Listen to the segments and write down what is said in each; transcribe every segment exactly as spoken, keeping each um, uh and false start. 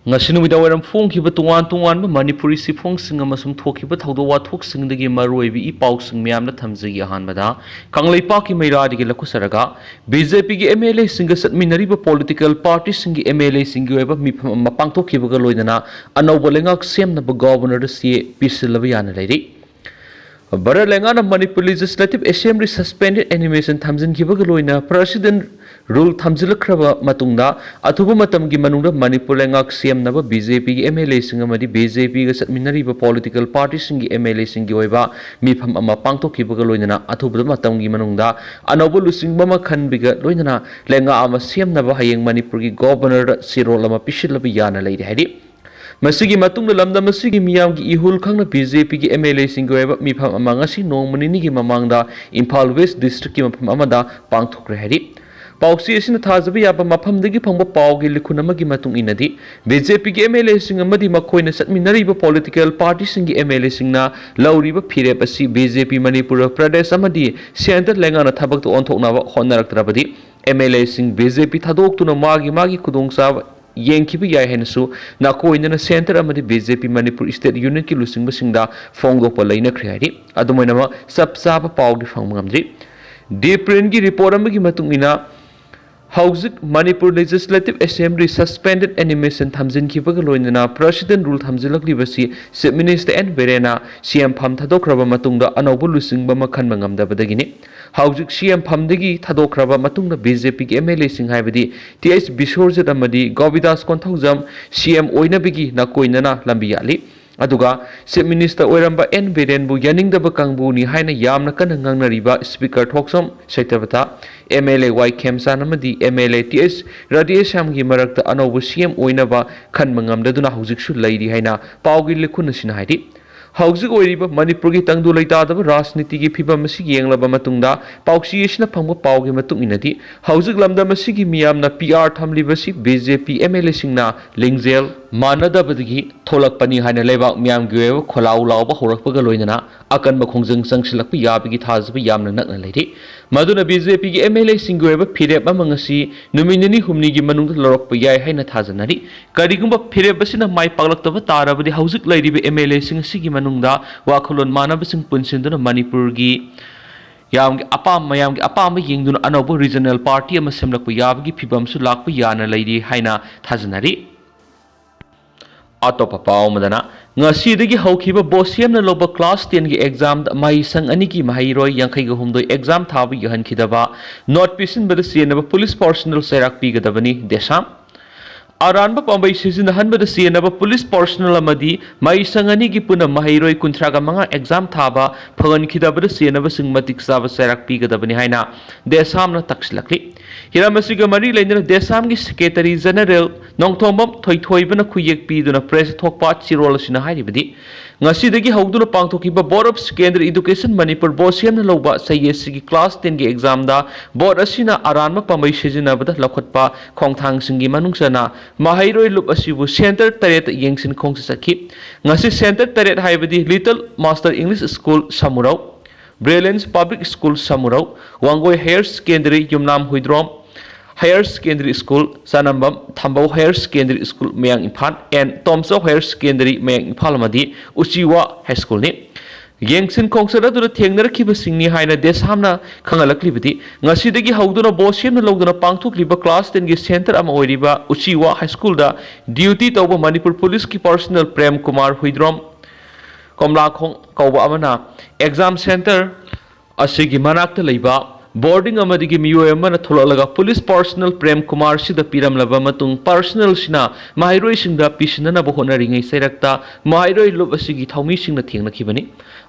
ꯉꯁꯤ ꯅꯨꯃꯤꯗꯥꯡ ꯋꯥꯏꯔꯝ ꯐꯣꯡꯈꯤꯕ ꯇꯣꯉꯥꯟ ꯇꯣꯉꯥꯟꯕ ꯃꯅꯤꯄꯨꯔꯤ ꯆꯦꯐꯣꯡꯁꯤꯡ ꯑꯃꯁꯨꯡ ꯊꯣꯛꯈꯤꯕ ꯊꯧꯗꯣꯛ ꯋꯥꯊꯣꯛꯁꯤꯡꯗꯒꯤ ꯃꯔꯨꯑꯣꯏꯕ ꯏ ꯄꯥꯎꯁꯤꯡ ꯃꯌꯥꯝꯅ ꯊꯝꯖꯒꯦ꯫ ꯑꯍꯥꯟꯕꯗ ꯀꯪꯂꯩꯄꯥꯛꯀꯤ ꯃꯩꯔꯥꯗꯒꯤ ꯂꯧꯈꯠꯆꯔꯒ, ꯕꯤ ꯖꯦ ꯄꯤꯒꯤ ꯑꯦꯝ ꯑꯦꯜ ꯑꯦꯁꯤꯡꯒ ꯆꯠꯃꯤꯟꯅꯔꯤꯕ ꯄꯣꯂꯤꯇꯤꯀꯦꯜ ꯄꯥꯔꯇꯤꯁꯤꯡꯒꯤ ꯑꯦꯝ ꯑꯦꯜ ꯑꯦꯁꯤꯡꯒꯤ ꯑꯣꯏꯕ ꯃꯤꯐꯝ ꯑꯃ ꯄꯥꯡꯊꯣꯛꯈꯤꯕꯒ ꯂꯣꯏꯅꯅ ꯑꯅꯧꯕ ꯂꯩꯉꯥꯛ ꯁꯦꯝꯅꯕ ꯒꯣꯕꯔꯅꯔꯗ ꯆꯦ ꯄꯤꯁꯤꯜꯂꯕ ꯌꯥꯅ ꯂꯩꯔꯤ꯫ ꯚꯥꯔꯠ ꯂꯩꯉꯥꯛꯅ Manipur legislative assembly suspended animation ꯊꯝꯖꯤꯟꯈꯤꯕꯒ ꯂꯣꯏꯅ ꯄ꯭ꯔꯁꯤꯗꯦꯟ ꯔꯨꯜ ꯊꯝꯖꯤꯜꯂꯛꯈ꯭ꯔꯕ ꯃꯇꯨꯡꯗ, ꯑꯊꯨꯕ ꯃꯇꯝꯒꯤ ꯃꯅꯨꯡꯗ ꯃꯅꯤꯄꯨꯔ ꯂꯩꯉꯥꯛ ꯁꯦꯝꯅꯕ ꯕꯤ ꯖꯦ ꯄꯤꯒꯤ ꯑꯦꯝ ꯑꯦꯜ ꯑꯦꯁꯤꯡ ꯑꯃꯗꯤ ꯕꯤ ꯖꯦ ꯄꯤꯒ ꯆꯠꯃꯤꯟꯅꯔꯤꯕ ꯄꯣꯂꯤꯇꯤꯀꯦꯜ ꯄꯥꯔꯇꯤꯁꯤꯡꯒꯤ ꯑꯦꯝ ꯑꯦꯜ ꯑꯦꯁꯤꯡꯒꯤ ꯑꯣꯏꯕ ꯃꯤꯐꯝ ꯑꯃ ꯄꯥꯡꯊꯣꯛꯈꯤꯕꯒ ꯂꯣꯏꯅꯅ ꯑꯊꯨꯕ ꯃꯇꯝꯒꯤ ꯃꯅꯨꯡꯗ ꯑꯅꯧꯕ ꯂꯨꯆꯤꯡꯕ ꯑꯃ ꯈꯟꯕꯒ ꯂꯣꯏꯅꯅ ꯂꯩꯉꯥꯛ ꯑꯃ ꯁꯦꯝꯅꯕ ꯍꯌꯦꯡ ꯃꯅꯤꯄꯨꯔꯒꯤ ꯒꯣꯕꯔꯅꯔꯗ ꯆꯦꯔꯣꯜ ꯑꯃ ꯄꯤꯁꯤꯜꯂꯕ ꯌꯥꯅ ꯂꯩꯔꯦ ꯍꯥꯏꯔꯤ꯫ ꯃꯁꯤꯒꯤ ꯃꯇꯨꯡꯗ ꯂꯝꯗꯝ ꯑꯁꯤꯒꯤ ꯃꯤꯌꯥꯝꯒꯤ ꯏꯍꯨꯜ ꯈꯪꯅ ꯕꯤ ꯖꯦ ꯄꯤꯒꯤ ꯑꯦꯝ ꯑꯦꯜ ꯑꯦꯁꯤꯡꯒꯤ ꯑꯣꯏꯕ ꯃꯤꯐꯝ ꯑꯃ ꯉꯁꯤ ꯅꯣꯡꯃ ꯅꯤꯅꯤꯒꯤ ꯃꯃꯥꯡꯗ ꯏꯝꯐꯥꯜ ꯋꯦꯁ ꯗꯤꯁꯇ꯭ꯔꯤꯛꯀꯤ ꯃꯐꯝ ꯑꯃꯗ ꯄꯥꯡꯊꯣꯛꯈ꯭ꯔꯦ ꯍꯥꯏꯔꯤ꯫ ꯄꯥꯎꯆꯦ ꯑꯁꯤꯅ ꯊꯥꯖꯕ ꯌꯥꯕ ꯃꯐꯝꯗꯒꯤ ꯐꯪꯕ ꯄꯥꯎꯒꯤ ꯂꯤꯈꯨꯟ ꯑꯃꯒꯤ ꯃꯇꯨꯡ ꯏꯟꯅꯗꯤ, ꯕꯤ ꯖꯦ ꯄꯤꯒꯤ ꯑꯦꯝ ꯑꯦꯜ ꯑꯦꯁꯤꯡ ꯑꯃꯗꯤ ꯃꯈꯣꯏꯅ ꯆꯠꯃꯤꯟꯅꯔꯤꯕ ꯄꯣꯂꯤꯇꯤꯀꯦꯜ ꯄꯥꯔꯇꯤꯁꯤꯡꯒꯤ ꯑꯦꯝ ꯑꯦꯜ ꯑꯦꯁꯤꯡꯅ ꯂꯧꯔꯤꯕ ꯐꯤꯔꯦꯞ ꯑꯁꯤ ꯕꯤ ꯖꯦ ꯄꯤ ꯃꯅꯤꯄꯨꯔ ꯄ꯭ꯔꯗꯦꯁ ꯑꯃꯗꯤ ꯁꯦꯟꯇꯔ ꯂꯩꯉꯥꯛꯅ ꯊꯕꯛꯇ ꯑꯣꯟꯊꯣꯛꯅꯕ ꯍꯣꯠꯅꯔꯛꯇ꯭ꯔꯕꯗꯤ, ꯑꯦꯝ ꯑꯦꯜ ꯑꯦꯁꯤꯡ ꯕꯤ ꯖꯦ ꯄꯤ ꯊꯥꯗꯣꯛꯇꯨꯅ ꯃꯥꯒꯤ ꯃꯥꯒꯤ ꯈꯨꯗꯣꯡꯆꯥꯕ ꯌꯦꯡꯈꯤꯕ ꯌꯥꯏ ꯍꯥꯏꯅꯁꯨ ꯅꯥꯀꯣꯏꯅꯅ ꯁꯦꯟꯇꯔ ꯑꯃꯗꯤ ꯕꯤ ꯖꯦ ꯄꯤ ꯃꯅꯤꯄꯨꯔ ꯁ꯭ꯇꯦꯠ ꯌꯨꯅꯤꯠꯀꯤ ꯂꯨꯆꯤꯡꯕꯁꯤꯡꯗ ꯐꯣꯡꯗꯣꯛꯄ ꯂꯩꯅꯈ꯭ꯔꯦ ꯍꯥꯏꯔꯤ꯫ ꯑꯗꯨꯝ ꯑꯣꯏꯅꯃꯛ, ꯆꯞ ꯆꯥꯕ ꯄꯥꯎꯗꯤ ꯐꯪꯕ ꯉꯝꯗ꯭ꯔꯤ꯫ ꯗꯤ ꯄ꯭ꯔꯤꯟꯒꯤ ꯔꯤꯄꯣꯔꯠ ꯑꯃꯒꯤ ꯃꯇꯨꯡ ꯏꯟꯅ, ꯍꯧꯖꯤꯛ Manipur legislative assembly suspended animation ꯊꯝꯖꯤꯟꯈꯤꯕꯒ ꯂꯣꯏꯅꯅ ꯄ꯭ꯔꯁꯤꯗꯦꯟ ꯔꯨꯜ ꯊꯝꯖꯤꯜꯂꯛꯂꯤꯕꯁꯤ ꯆꯤꯐ ꯃꯤꯅꯤꯁꯇꯔ ꯑꯦꯟ ꯕꯤꯔꯦꯟꯅ ꯁꯤ ꯑꯦꯝ ꯐꯝ ꯊꯥꯗꯣꯛꯈ꯭ꯔꯕ ꯃꯇꯨꯡꯗ ꯑꯅꯧꯕ ꯂꯨꯆꯤꯡꯕ ꯑꯃ ꯈꯟꯕ ꯉꯝꯗꯕꯗꯒꯤꯅꯤ꯫ ꯍꯧꯖꯤꯛ ꯁꯤ ꯑꯦꯝ ꯐꯝꯗꯒꯤ ꯊꯥꯗꯣꯛꯈ꯭ꯔꯕ ꯃꯇꯨꯡꯗ ꯕꯤ ꯖꯦ ꯄꯤꯒꯤ ꯑꯦꯝ ꯑꯦꯜ ꯑꯦꯁꯤꯡ ꯍꯥꯏꯕꯗꯤ ꯇꯤ ꯑꯩꯆ ꯕꯤꯁꯣꯔꯖꯤꯠ ꯑꯃꯗꯤ ꯒꯣꯕꯤꯗꯥꯁ ꯀꯣꯟꯊꯧꯖꯝ ꯁꯤ ꯑꯦꯝ ꯑꯣꯏꯅꯕꯒꯤ ꯅꯥꯀꯣꯏꯅꯅ ꯂꯝꯕꯤ ꯌꯥꯠꯂꯤ꯫ ꯑꯗꯨꯒ ꯆꯤꯐ ꯃꯤꯅꯤꯁꯇꯔ ꯑꯣꯏꯔꯝꯕ ꯑꯦꯟ ꯕꯤꯔꯦꯟꯕꯨ ꯌꯥꯅꯤꯡꯗꯕ ꯀꯥꯡꯕꯨꯅꯤ ꯍꯥꯏꯅ ꯌꯥꯝꯅ ꯀꯟꯅ ꯉꯥꯡꯅꯔꯤꯕ speaker Thokchom Satyabrata, M L A Y Khemchand ꯑꯃꯗꯤ M L A T H ꯔꯥꯙꯦꯁ꯭ꯌꯥꯝꯒꯤ ꯃꯔꯛꯇ ꯑꯅꯧꯕ ꯁꯤ ꯑꯦꯝ ꯑꯣꯏꯅꯕ ꯈꯟꯕ ꯉꯝꯗꯗꯨꯅ ꯍꯧꯖꯤꯛꯁꯨ ꯂꯩꯔꯤ ꯍꯥꯏꯅ ꯄꯥꯎꯒꯤ ꯂꯤꯈꯨꯟ ꯑꯁꯤꯅ ꯍꯥꯏꯔꯤ꯫ ꯍꯧꯖꯤꯛ ꯑꯣꯏꯔꯤꯕ ꯃꯅꯤꯄꯨꯔꯒꯤ ꯇꯪꯗꯨ ꯂꯩꯇꯥꯗꯕ ꯔꯥꯖꯅꯤꯇꯤꯒꯤ ꯐꯤꯕꯝ ꯑꯁꯤ ꯌꯦꯡꯂꯕ ꯃꯇꯨꯡꯗ, ꯄꯥꯎꯆꯦ ꯑꯁꯤꯅ ꯐꯪꯕ ꯄꯥꯎꯒꯤ ꯃꯇꯨꯡ ꯏꯟꯅꯗꯤ, ꯍꯧꯖꯤꯛ ꯂꯝꯗꯝ ꯑꯁꯤꯒꯤ ꯃꯤꯌꯥꯝꯅ ꯄꯤ ꯑꯥꯔ ꯊꯝꯂꯤꯕꯁꯤ B J P M L ꯑꯦꯁꯤꯡꯅ ꯂꯤꯡꯖꯦꯜ ꯃꯥꯟꯅꯗꯕꯗꯒꯤ ꯊꯣꯛꯂꯛꯄꯅꯤ ꯍꯥꯏꯅ ꯂꯩꯕꯥꯛ ꯃꯤꯌꯥꯝꯒꯤ ꯑꯣꯏꯕ ꯈꯣꯜꯂꯥꯎ ꯂꯥꯎꯕ ꯍꯧꯔꯛꯄꯒ ꯂꯣꯏꯅꯅ ꯑꯀꯟꯕ ꯈꯣꯡꯖꯪ ꯆꯪꯁꯤꯜꯂꯛꯄ ꯌꯥꯕꯒꯤ ꯊꯥꯖꯕ ꯌꯥꯝꯅ ꯅꯛꯅ ꯂꯩꯔꯤ꯫ ꯃꯗꯨꯅ ꯕꯤ ꯖꯦ ꯄꯤꯒꯤ ꯑꯦꯝ ꯑꯦꯜ ꯑꯦꯁꯤꯡꯒꯤ ꯑꯣꯏꯕ ꯐꯤꯔꯦꯞ ꯑꯃ ꯉꯁꯤ ꯅꯨꯃꯤꯠ ꯅꯤꯅꯤ ꯍꯨꯝꯅꯤꯒꯤ ꯃꯅꯨꯡꯗ ꯂꯧꯔꯛꯄ ꯌꯥꯏ ꯍꯥꯏꯅ ꯊꯥꯖꯅꯔꯤ꯫ ꯀꯔꯤꯒꯨꯝꯕ ꯐꯤꯔꯦꯞ ꯑꯁꯤꯅ ꯃꯥꯏ ꯄꯥꯛꯂꯛꯇꯕ ꯇꯥꯔꯕꯗꯤ ꯍꯧꯖꯤꯛ ꯂꯩꯔꯤꯕ ꯑꯦꯝ ꯑꯦꯜ ꯑꯦꯁꯤꯡ ꯑꯁꯤꯒꯤ ꯃꯅꯨꯡꯗ ꯋꯥꯈꯜꯂꯣꯟ ꯃꯥꯟꯅꯕꯁꯤꯡ ꯄꯨꯟꯁꯤꯟꯗꯨꯅ ꯃꯅꯤꯄꯨꯔꯒꯤ ꯌꯥꯝꯒꯤ ꯑꯄꯥꯝ-, ꯃꯌꯥꯝꯒꯤ ꯑꯄꯥꯝꯕ ꯌꯦꯡꯗꯨꯅ ꯑꯅꯧꯕ ꯔꯤꯖꯅꯦꯜ ꯄꯥꯔꯇꯤ ꯑꯃ ꯁꯦꯝꯂꯛꯄ ꯌꯥꯕꯒꯤ ꯐꯤꯕꯝꯁꯨ ꯂꯥꯛꯄ ꯌꯥꯅ ꯂꯩꯔꯤ ꯍꯥꯏꯅ ꯊꯥꯖꯅꯔꯤ꯫ ꯑꯇꯣꯞꯄ ꯄꯥꯎ ꯑꯃꯗꯅ, ꯉꯁꯤꯗꯒꯤ ꯍꯧꯈꯤꯕ ꯕꯣꯁꯦꯝꯅ ꯂꯧꯕ ꯀ꯭ꯂꯥꯁ ꯇꯦꯟꯒꯤ ꯑꯦꯛꯖꯥꯝꯗ ꯃꯍꯩꯁꯪ ꯑꯅꯤꯒꯤ ꯃꯍꯩꯔꯣꯏ ꯌꯥꯡꯈꯩꯒ ꯍꯨꯝꯗꯣꯏ ꯑꯦꯛꯖꯥꯝ ꯊꯥꯕ ꯌꯥꯍꯟꯈꯤꯗꯕ ꯅꯣꯠ ꯄꯤꯁꯤꯟꯕꯗ ꯆꯦꯟꯅꯕ ꯄꯨꯂꯤꯁ ꯄꯥꯔꯁꯣꯅꯦꯜ ꯆꯩꯔꯥꯛ ꯄꯤꯒꯗꯕꯅꯤ ꯗꯦꯁꯥꯝ꯫ ꯑꯔꯥꯟꯕ ꯄꯥꯝꯕꯩ ꯁꯤꯖꯤꯟꯅꯍꯟꯕꯗ ꯆꯦꯟꯅꯕ ꯄꯨꯂꯤꯁ ꯄꯥꯔꯁꯣꯅꯦꯜ ꯑꯃꯗꯤ ꯃꯍꯩꯁꯪ ꯑꯅꯤꯒꯤ ꯄꯨꯟꯅ ꯃꯍꯩꯔꯣꯏ ꯀꯨꯟꯊ꯭ꯔꯥꯒ ꯃꯉꯥ ꯑꯦꯛꯖꯥꯝ ꯊꯥꯕ ꯐꯪꯍꯟꯈꯤꯗꯕꯗ ꯆꯦꯟꯅꯕꯁꯤꯡ ꯃꯇꯤꯛ ꯆꯥꯕ ꯆꯩꯔꯥꯛ ꯄꯤꯒꯗꯕꯅꯤ ꯍꯥꯏꯅ ꯗꯦꯁꯥꯝꯅ ꯇꯛꯁꯤꯜꯂꯛꯂꯤ꯫ ꯍꯤꯔꯝ ꯑꯁꯤꯒ ꯃꯔꯤ ꯂꯩꯅꯅ ꯗꯦꯁꯥꯝꯒꯤ ꯁꯦꯀ꯭ꯔꯦꯇꯔꯤ ꯖꯦꯅꯔꯦꯜ ꯅꯣꯡꯊꯣꯝꯕꯝ ꯊꯣꯏꯊꯣꯏꯕꯅ ꯈꯨꯌꯦꯛ ꯄꯤꯗꯨꯅ ꯄ꯭ꯔꯦꯁꯇ ꯊꯣꯛꯄ ꯆꯦꯔꯣꯜ ꯑꯁꯤꯅ ꯍꯥꯏꯔꯤꯕꯗꯤ, ꯉꯁꯤꯗꯒꯤ ꯍꯧꯗꯨꯅ ꯄꯥꯡꯊꯣꯛꯈꯤꯕ Board of Secondary Education Manipur ꯕꯣꯁꯦꯝꯅ ꯂꯧꯕ ꯆꯍꯤ ꯑꯁꯤꯒꯤ ꯀ꯭ꯂꯥꯁ ꯇꯦꯟꯒꯤ ꯑꯦꯛꯖꯥꯝꯗ ꯕꯣꯔꯗ ꯑꯁꯤꯅ ꯑꯔꯥꯟꯕ ꯄꯥꯝꯕꯩ ꯁꯤꯖꯤꯟꯅꯕꯗ ꯂꯧꯈꯠꯄ ꯈꯣꯡꯊꯥꯡꯁꯤꯡꯒꯤ ꯃꯅꯨꯡ ꯆꯟꯅ ꯃꯍꯩꯔꯣꯏ ꯂꯨꯞ ꯑꯁꯤꯕꯨ ꯁꯦꯟꯇꯔ ꯇꯔꯦꯠꯇ ꯌꯦꯡꯁꯤꯟ ꯈꯣꯡꯁꯤ ꯆꯠꯈꯤ꯫ ꯉꯁꯤ ꯁꯦꯟꯇꯔ ꯇꯔꯦꯠ ꯍꯥꯏꯕꯗꯤ Little Master English School Samurou, Brilliance Public School Samurou, Wangoi Higher Secondary ꯌꯨꯝꯅꯥꯝ Huidrom Higher Secondary School ꯆꯥꯅꯝꯕꯝ, ꯊꯝꯕꯧ Higher Secondary School ꯃꯌꯥꯡ ꯏꯝꯐꯥꯜ and ꯇꯣꯝꯆꯧ Higher Secondary ꯃꯌꯥꯡ ꯏꯝꯐꯥꯜ ꯑꯃꯗꯤ ꯎꯆꯤꯋꯥ High School ꯅꯤ꯫ ꯌꯦꯡꯁꯤꯟ ꯈꯣꯡꯆꯠ ꯑꯗꯨꯗ ꯊꯦꯡꯅꯔꯛꯈꯤꯕꯁꯤꯡꯅꯤ ꯍꯥꯏꯅ ꯗꯦꯁꯥꯝꯅ ꯈꯪꯍꯜꯂꯛꯂꯤꯕꯗꯤ, ꯉꯁꯤꯗꯒꯤ ꯍꯧꯗꯨꯅ ꯕꯣꯁꯦꯝꯅ ꯂꯧꯗꯨꯅ ꯄꯥꯡꯊꯣꯛꯂꯤꯕ ꯀ꯭ꯂꯥꯁ ꯇꯦꯟꯒꯤ ꯁꯦꯟꯇꯔ ꯑꯃ ꯑꯣꯏꯔꯤꯕ ꯎꯆꯤꯋꯥ High School ꯗ ꯗ꯭ꯌꯨꯇꯤ ꯇꯧꯕ ꯃꯅꯤꯄꯨꯔ ꯄꯨꯂꯤꯁꯀꯤ ꯄꯥꯔꯁꯣꯅꯦꯜ ꯄ꯭ꯔꯦꯝ ꯀꯨꯃꯥꯔ ꯍꯨꯏꯗ꯭ꯔꯣꯝ ꯀꯣꯝꯂꯥꯈꯣꯡ ꯀꯧꯕ ꯑꯃꯅ ꯑꯦꯛꯖꯥꯝ ꯁꯦꯟꯇꯔ ꯑꯁꯤꯒꯤ ꯃꯅꯥꯛꯇ ꯂꯩꯕ ꯕꯣꯔꯗꯤꯡ ꯑꯃꯗꯒꯤ ꯃꯤꯑꯣꯏ ꯑꯃꯅ ꯊꯣꯛꯂꯛꯂꯒ ꯄꯨꯂꯤꯁ ꯄꯥꯔꯁꯣꯅꯦꯜ ꯄ꯭ꯔꯦꯝ ꯀꯨꯃꯥꯔꯁꯤꯗ ꯄꯤꯔꯝꯂꯕ ꯃꯇꯨꯡ, ꯄꯥꯔꯁꯣꯅꯦꯜꯁꯤꯅ ꯃꯍꯩꯔꯣꯏꯁꯤꯡꯗ ꯄꯤꯁꯤꯟꯅꯅꯕ ꯍꯣꯠꯅꯔꯤꯉꯩ ꯆꯩꯔꯛꯇ ꯃꯍꯩꯔꯣꯏ ꯂꯨꯞ ꯑꯁꯤꯒꯤ ꯊꯧꯃꯤꯁꯤꯡꯅ ꯊꯦꯡꯅꯈꯤꯕꯅꯤ꯫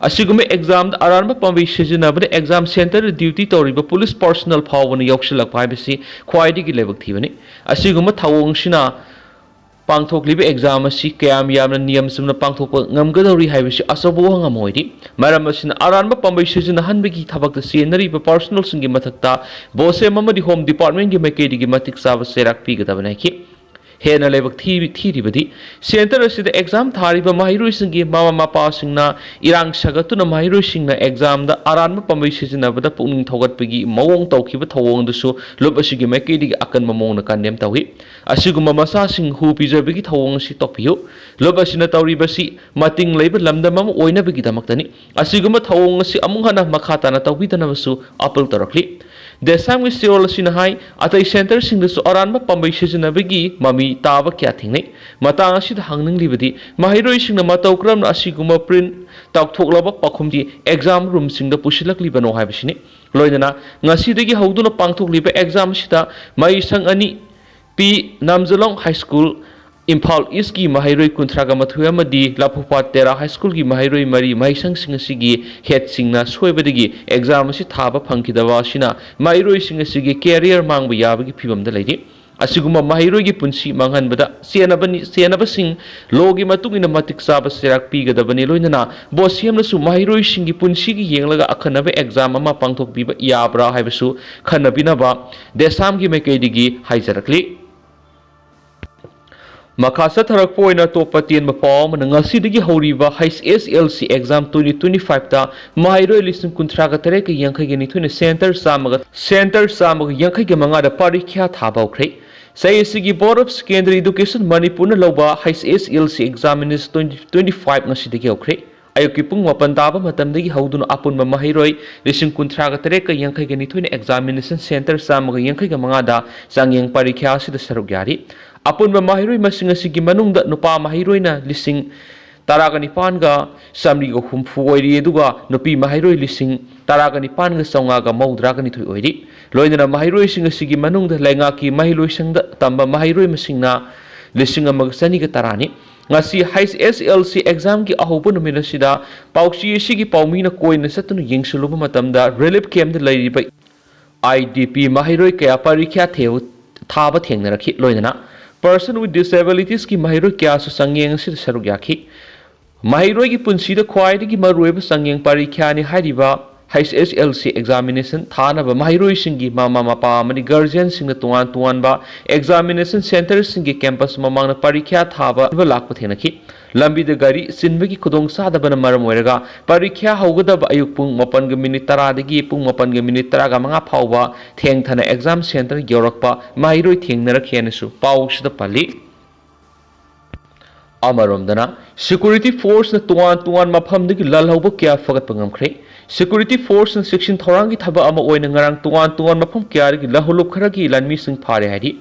ꯑꯁꯤꯒꯨꯝꯕ ꯑꯦꯛꯖꯥꯝꯗ ꯑꯔꯥꯟꯕ ꯄꯥꯝꯕꯩ ꯁꯤꯖꯤꯟꯅꯕꯅ ꯑꯦꯛꯖꯥꯝ ꯁꯦꯟꯇꯔꯗ ꯗ꯭ꯌꯨꯇꯤ ꯇꯧꯔꯤꯕ ꯄꯨꯂꯤꯁ ꯄꯥꯔꯁꯣꯅꯦꯜ ꯐꯥꯎꯕꯅ ꯌꯥꯎꯁꯤꯜꯂꯛꯄ ꯍꯥꯏꯕꯁꯤ ꯈ꯭ꯋꯥꯏꯗꯒꯤ ꯂꯥꯏꯕꯛ ꯊꯤꯕꯅꯤ꯫ ꯑꯁꯤꯒꯨꯝꯕ ꯊꯧꯑꯣꯡꯁꯤꯅ ꯄꯥꯡꯊꯣꯛꯂꯤꯕ ꯑꯦꯛꯖꯥꯝ ꯑꯁꯤ ꯀꯌꯥꯝ ꯌꯥꯝꯅ ꯅꯤꯌꯝ ꯆꯨꯝꯅ ꯄꯥꯡꯊꯣꯛꯄ ꯉꯝꯒꯗꯧꯔꯤ ꯍꯥꯏꯕꯁꯤ ꯑꯆꯧꯕ ꯋꯥꯍꯪ ꯑꯃ ꯑꯣꯏꯔꯤ꯫ ꯃꯔꯝ ꯑꯁꯤꯅ, ꯑꯔꯥꯟꯕ ꯄꯥꯝꯕꯩ ꯁꯤꯖꯤꯟꯅꯍꯟꯕꯒꯤ ꯊꯕꯛꯇ ꯆꯦꯟꯅꯔꯤꯕ ꯄꯥꯔꯁꯣꯅꯦꯜꯁꯤꯡꯒꯤ ꯃꯊꯛꯇ ꯕꯣꯁꯦꯝ ꯑꯃꯗꯤ ꯍꯣꯝ ꯗꯤꯄꯥꯔꯠꯃꯦꯟꯒꯤ ꯃꯥꯏꯀꯩꯗꯒꯤ ꯃꯇꯤꯛ ꯆꯥꯕ ꯆꯩꯔꯥꯛ ꯄꯤꯒꯗꯕꯅꯤ ꯍꯥꯏꯈꯤ꯫ ꯍꯦꯟꯅ ꯂꯥꯏꯕꯛ ꯊꯤ-, ꯊꯤꯔꯤꯕꯗꯤ, ꯁꯦꯟꯇꯔ ꯑꯁꯤꯗ ꯑꯦꯛꯖꯥꯝ ꯊꯥꯔꯤꯕ ꯃꯍꯩꯔꯣꯏꯁꯤꯡꯒꯤ ꯃꯃꯥ ꯃꯄꯥꯁꯤꯡꯅ ꯏꯔꯥꯡ ꯁꯥꯒꯠꯇꯨꯅ ꯃꯍꯩꯔꯣꯏꯁꯤꯡꯅ ꯑꯦꯛꯖꯥꯝꯗ ꯑꯔꯥꯟꯕ ꯄꯥꯝꯕꯩ ꯁꯤꯖꯤꯟꯅꯕꯗ ꯄꯨꯛꯅꯤꯡ ꯊꯧꯒꯠꯄꯒꯤ ꯃꯑꯣꯡ ꯇꯧꯈꯤꯕ ꯊꯧꯑꯣꯡꯗꯨꯁꯨ ꯂꯨꯞ ꯑꯁꯤꯒꯤ ꯃꯥꯏꯀꯩꯗꯒꯤ ꯑꯀꯟꯕ ꯃꯑꯣꯡꯗ ꯀꯟꯗꯦꯝ ꯇꯧꯏ꯫ ꯑꯁꯤꯒꯨꯝꯕ ꯃꯆꯥꯁꯤꯡ ꯍꯨ ꯄꯤꯖꯕꯒꯤ ꯊꯧꯑꯣꯡ ꯑꯁꯤ ꯇꯣꯛꯄꯤꯌꯨ꯫ ꯂꯨꯞ ꯑꯁꯤꯅ ꯇꯧꯔꯤꯕꯁꯤ ꯃꯇꯤꯡ ꯂꯩꯕ ꯂꯝꯗꯝ ꯑꯃ ꯑꯣꯏꯅꯕꯒꯤꯗꯃꯛꯇꯅꯤ꯫ ꯑꯁꯤꯒꯨꯝꯕ ꯊꯧꯑꯣꯡ ꯑꯁꯤ ꯑꯃꯨꯛ ꯍꯟꯅ ꯃꯈꯥ ꯇꯥꯅ ꯇꯧꯕꯤꯗꯅꯕꯁꯨ ꯑꯄꯤꯜ ꯇꯧꯔꯛꯂꯤ꯫ ꯗꯦꯁꯥꯝꯒꯤ ꯁꯤꯑꯣꯜ ꯑꯁꯤꯅ ꯍꯥꯏ, ꯑꯇꯩ ꯁꯦꯟꯇꯔꯁꯤꯡꯗꯁꯨ ꯑꯔꯥꯟꯕ ꯄꯥꯝꯕꯩ ꯁꯤꯖꯤꯟꯅꯕꯒꯤ ꯃꯃꯤ ꯇꯥꯕ ꯀꯌꯥ ꯊꯦꯡꯅꯩ꯫ ꯃꯇꯥꯡ ꯑꯁꯤꯗ ꯍꯪꯅꯤꯡꯂꯤꯕꯗꯤ, ꯃꯍꯩꯔꯣꯏꯁꯤꯡꯅ ꯃꯇꯧ ꯀꯔꯝꯅ ꯑꯁꯤꯒꯨꯝꯕ ꯄ꯭ꯔꯤꯟꯠ ꯇꯧꯊꯣꯛꯂꯕ ꯄꯥꯎꯈꯨꯝꯗꯤ ꯑꯦꯛꯖꯥꯝ ꯔꯨꯝꯁꯤꯡꯗ ꯄꯨꯁꯤꯜꯂꯛꯂꯤꯕꯅꯣ ꯍꯥꯏꯕꯁꯤꯅꯤ꯫ ꯂꯣꯏꯅꯅ ꯉꯁꯤꯗꯒꯤ ꯍꯧꯗꯨꯅ ꯄꯥꯡꯊꯣꯛꯂꯤꯕ ꯑꯦꯛꯖꯥꯝ ꯑꯁꯤꯗ ꯃꯍꯩꯁꯪ ꯑꯅꯤ, ꯄꯤ ꯅꯥꯝꯖꯂꯣꯡ ꯍꯥꯏ ꯁ꯭ꯀꯨꯜ, ꯏꯝꯐꯥꯜ ꯏꯁꯀꯤ ꯃꯍꯩꯔꯣꯏ ꯀꯨꯟꯊ꯭ꯔꯥꯒ ꯃꯥꯊꯣꯏ ꯑꯃꯗꯤ ꯂꯐꯨꯄꯥꯠ ꯇꯦꯔꯥ ꯍꯥꯏ ꯁ꯭ꯀꯨꯜꯒꯤ ꯃꯍꯩꯔꯣꯏ ꯃꯔꯤ ꯃꯍꯩꯁꯪꯁꯤꯡ ꯑꯁꯤꯒꯤ ꯍꯦꯠꯁꯤꯡꯅ ꯁꯣꯏꯕꯗꯒꯤ ꯑꯦꯛꯖꯥꯝ ꯑꯁꯤ ꯊꯥꯕ ꯐꯪꯈꯤꯗꯕ ꯑꯁꯤꯅ ꯃꯍꯩꯔꯣꯏꯁꯤꯡ ꯑꯁꯤꯒꯤ ꯀꯦꯔꯤꯌꯔ ꯃꯥꯡꯕ ꯌꯥꯕꯒꯤ ꯐꯤꯕꯝꯗ ꯂꯩꯔꯤ꯫ ꯑꯁꯤꯒꯨꯝꯕ ꯃꯍꯩꯔꯣꯏꯒꯤ ꯄꯨꯟꯁꯤ ꯃꯥꯡꯍꯟꯕꯗ ꯆꯦꯟꯅꯕꯅꯤ-, ꯆꯦꯟꯅꯕꯁꯤꯡ ꯂꯣꯒꯤ ꯃꯇꯨꯡ ꯏꯟꯅ ꯃꯇꯤꯛ ꯆꯥꯕ ꯆꯩꯔꯥꯛ ꯄꯤꯒꯗꯕꯅꯤ꯫ ꯂꯣꯏꯅꯅ ꯕꯣꯁꯦꯝꯅꯁꯨ ꯃꯍꯩꯔꯣꯏꯁꯤꯡꯒꯤ ꯄꯨꯟꯁꯤꯒꯤ ꯌꯦꯡꯂꯒ ꯑꯈꯟꯅꯕ ꯑꯦꯛꯖꯥꯝ ꯑꯃ ꯄꯥꯡꯊꯣꯛꯄꯤꯕ ꯌꯥꯕ꯭ꯔꯥ ꯍꯥꯏꯕꯁꯨ ꯈꯟꯅꯕꯤꯅꯕ ꯗꯦꯁꯥꯝꯒꯤ ꯃꯥꯏꯀꯩꯗꯒꯤ ꯍꯥꯏꯖꯔꯛꯂꯤ꯫ ꯃꯈꯥ ꯆꯠꯊꯔꯛꯄ ꯑꯣꯏꯅ ꯑꯇꯣꯞꯄ ꯇꯦꯟꯕ ꯄꯥꯎ ꯑꯃꯅ, ꯉꯁꯤꯗꯒꯤ ꯍꯧꯔꯤꯕ H S L C exam twenty twenty ꯐꯥꯏꯚꯇ ꯃꯍꯩꯔꯣꯏ ꯂꯤꯁꯤꯡ ꯀꯨꯟꯊ꯭ꯔꯥꯒ ꯇꯔꯦꯠꯀ ꯌꯥꯡꯈꯩꯒ ꯅꯤꯊꯣꯏꯅ ꯁꯦꯟꯇꯔ ꯆꯥꯝꯃꯒ, ꯁꯦꯟꯇꯔ ꯆꯥꯝꯃꯒ ꯌꯥꯡꯈꯩꯒ ꯃꯉꯥꯗ ꯄꯔꯤꯈ꯭ꯌꯥ ꯊꯥꯕ ꯍꯧꯈ꯭ꯔꯦ꯫ ꯆꯍꯤ ꯑꯁꯤꯒꯤ Board of Secondary Education ꯃꯅꯤꯄꯨꯔꯅ ꯂꯧꯕ H S L C examination twenty twenty five ꯉꯁꯤꯗꯒꯤ ꯍꯧꯈ꯭ꯔꯦ꯫ ꯑꯌꯨꯛꯀꯤ ꯄꯨꯡ ꯃꯥꯄꯟ ꯇꯥꯕ ꯃꯇꯝꯗꯒꯤ ꯍꯧꯗꯨꯅ ꯑꯄꯨꯟꯕ ꯃꯍꯩꯔꯣꯏ ꯂꯤꯁꯤꯡ ꯀꯨꯟꯊ꯭ꯔꯥꯒ ꯇꯔꯦꯠꯀ ꯌꯥꯡꯈꯩꯒ ꯅꯤꯊꯣꯏꯅ ꯑꯦꯛꯖꯥꯃꯤꯅꯦꯁꯟ ꯁꯦꯟꯇꯔ ꯆꯥꯝꯃꯒ ꯌꯥꯡꯈꯩꯒ ꯃꯉꯥꯗ ꯆꯥꯡꯌꯦꯡ ꯄꯔꯤꯈ꯭ꯌꯥ ꯑꯁꯤꯗ ꯁꯔꯨꯛ ꯌꯥꯔꯤ꯫ ꯑꯄꯨꯟꯕ ꯃꯍꯩꯔꯣꯏ ꯃꯁꯤꯡ ꯑꯁꯤꯒꯤ ꯃꯅꯨꯡꯗ ꯅꯨꯄꯥ ꯃꯍꯩꯔꯣꯏꯅ ꯂꯤꯁꯤꯡ ꯇꯔꯥꯒ ꯅꯤꯄꯥꯟꯒ ꯆꯥꯃꯔꯤꯒ ꯍꯨꯝꯐꯨ ꯑꯣꯏꯔꯤ, ꯑꯗꯨꯒ ꯅꯨꯄꯤ ꯃꯍꯩꯔꯣꯏ ꯂꯤꯁꯤꯡ ꯇꯔꯥꯒ ꯅꯤꯄꯥꯟꯒ ꯆꯥꯝꯃꯉꯥꯒ ꯃꯧꯗ꯭ꯔꯥꯒ ꯅꯤꯊꯣꯏ ꯑꯣꯏꯔꯤ꯫ ꯂꯣꯏꯅꯅ ꯃꯍꯩꯔꯣꯏꯁꯤꯡ ꯑꯁꯤꯒꯤ ꯃꯅꯨꯡꯗ ꯂꯩꯉꯥꯛꯀꯤ ꯃꯍꯩꯂꯣꯏꯁꯪꯗ ꯇꯝꯕ ꯃꯍꯩꯔꯣꯏ ꯃꯁꯤꯡꯅ ꯂꯤꯁꯤꯡ ꯑꯃꯒ ꯆꯅꯤꯒ ꯇꯔꯥꯅꯤ꯫ ꯉꯁꯤ ꯍꯩꯆ ꯑꯦꯁ ꯑꯦꯜ ꯁꯤ ꯑꯦꯛꯖꯥꯝꯒꯤ ꯑꯍꯧꯕ ꯅꯨꯃꯤꯠ ꯑꯁꯤꯗ ꯄꯥꯎꯆꯦ ꯑꯁꯤꯒꯤ ꯄꯥꯎꯃꯤꯅ ꯀꯣꯏꯅ ꯆꯠꯇꯨꯅ ꯌꯦꯡꯁꯤꯜꯂꯨꯕ ꯃꯇꯝꯗ ꯔꯤꯂꯤꯐ ꯀꯦꯝꯞꯇ ꯂꯩꯔꯤꯕ ꯑꯥꯏ ꯗꯤ ꯄꯤ ꯃꯍꯩꯔꯣꯏ ꯀꯌꯥ ꯄꯔꯤꯈ꯭ꯌꯥ ꯊꯦ-, ꯊꯥꯕ ꯊꯦꯡꯅꯔꯛꯈꯤ꯫ ꯂꯣꯏꯅꯅ Person with Disabilitiesꯀꯤ ꯃꯍꯩꯔꯣꯏ ꯀꯌꯥꯁꯨ ꯆꯥꯡꯌꯦꯡ ꯑꯁꯤꯗ ꯁꯔꯨꯛ ꯌꯥꯈꯤ꯫ ꯃꯍꯩꯔꯣꯏꯒꯤ ꯄꯨꯟꯁꯤꯗ ꯈ꯭ꯋꯥꯏꯗꯒꯤ ꯃꯔꯨꯑꯣꯏꯕ ꯆꯥꯡꯌꯦꯡ ꯄꯔꯤꯈ꯭ꯌꯥꯅꯤ ꯍꯥꯏꯔꯤꯕ H S L C examination ꯊꯥꯅꯕ ꯃꯍꯩꯔꯣꯏꯁꯤꯡꯒꯤ ꯃꯃꯥ ꯃꯄꯥ ꯑꯃꯗꯤ guardianꯁꯤꯡꯅ ꯇꯣꯉꯥꯟ ꯇꯣꯉꯥꯟꯕ examination centreꯁꯤꯡꯒꯤ campus ꯃꯃꯥꯡꯗ ꯄꯔꯤꯈ꯭ꯌꯥ ꯊꯥꯕ ꯂꯥꯛꯄ ꯊꯦꯡꯅꯈꯤ꯫ ꯂꯝꯕꯤꯗ ꯒꯥꯔꯤ ꯆꯤꯟꯕꯒꯤ ꯈꯨꯗꯣꯡꯆꯥꯗꯕꯅ ꯃꯔꯝ ꯑꯣꯏꯔꯒ ꯄꯔꯤꯈ꯭ꯌꯥ ꯍꯧꯒꯗꯕ ꯑꯌꯨꯛ ꯄꯨꯡ ꯃꯥꯄꯟꯒ ꯃꯤꯅꯤꯠ ꯇꯔꯥꯗꯒꯤ ꯄꯨꯡ ꯃꯥꯄꯟꯒ ꯃꯤꯅꯤꯠ ꯇꯔꯥꯒ ꯃꯉꯥ ꯐꯥꯎꯕ ꯊꯦꯡꯊꯅ exam centre ꯌꯧꯔꯛꯄ ꯃꯍꯩꯔꯣꯏ ꯊꯦꯡꯅꯔꯛꯈꯤ ꯍꯥꯏꯅꯁꯨ ꯄꯥꯎꯁꯤꯗ ꯄꯜꯂꯤ꯫ ꯑꯃꯔꯣꯝꯗꯅ, security forceꯅ ꯇꯣꯉꯥꯟ ꯇꯣꯉꯥꯟ ꯃꯐꯝꯗꯒꯤ ꯂꯜꯍꯧꯕ ꯀꯌꯥ ꯐꯒꯠꯄ ꯉꯝꯈ꯭ꯔꯦ꯫ Security forceꯅ ꯆꯦꯛꯁꯤꯟ ꯊꯧꯔꯥꯡꯒꯤ ꯊꯕꯛ ꯑꯃ ꯑꯣꯏꯅ ꯉꯔꯥꯡ ꯇꯣꯉꯥꯟ ꯇꯣꯉꯥꯟ ꯃꯐꯝ ꯀꯌꯥꯗꯒꯤ ꯂꯜꯍꯧꯂꯨꯞ ꯈꯔꯒꯤ ꯂꯥꯟꯃꯤꯁꯤꯡ ꯐꯥꯔꯦ ꯍꯥꯏꯔꯤ꯫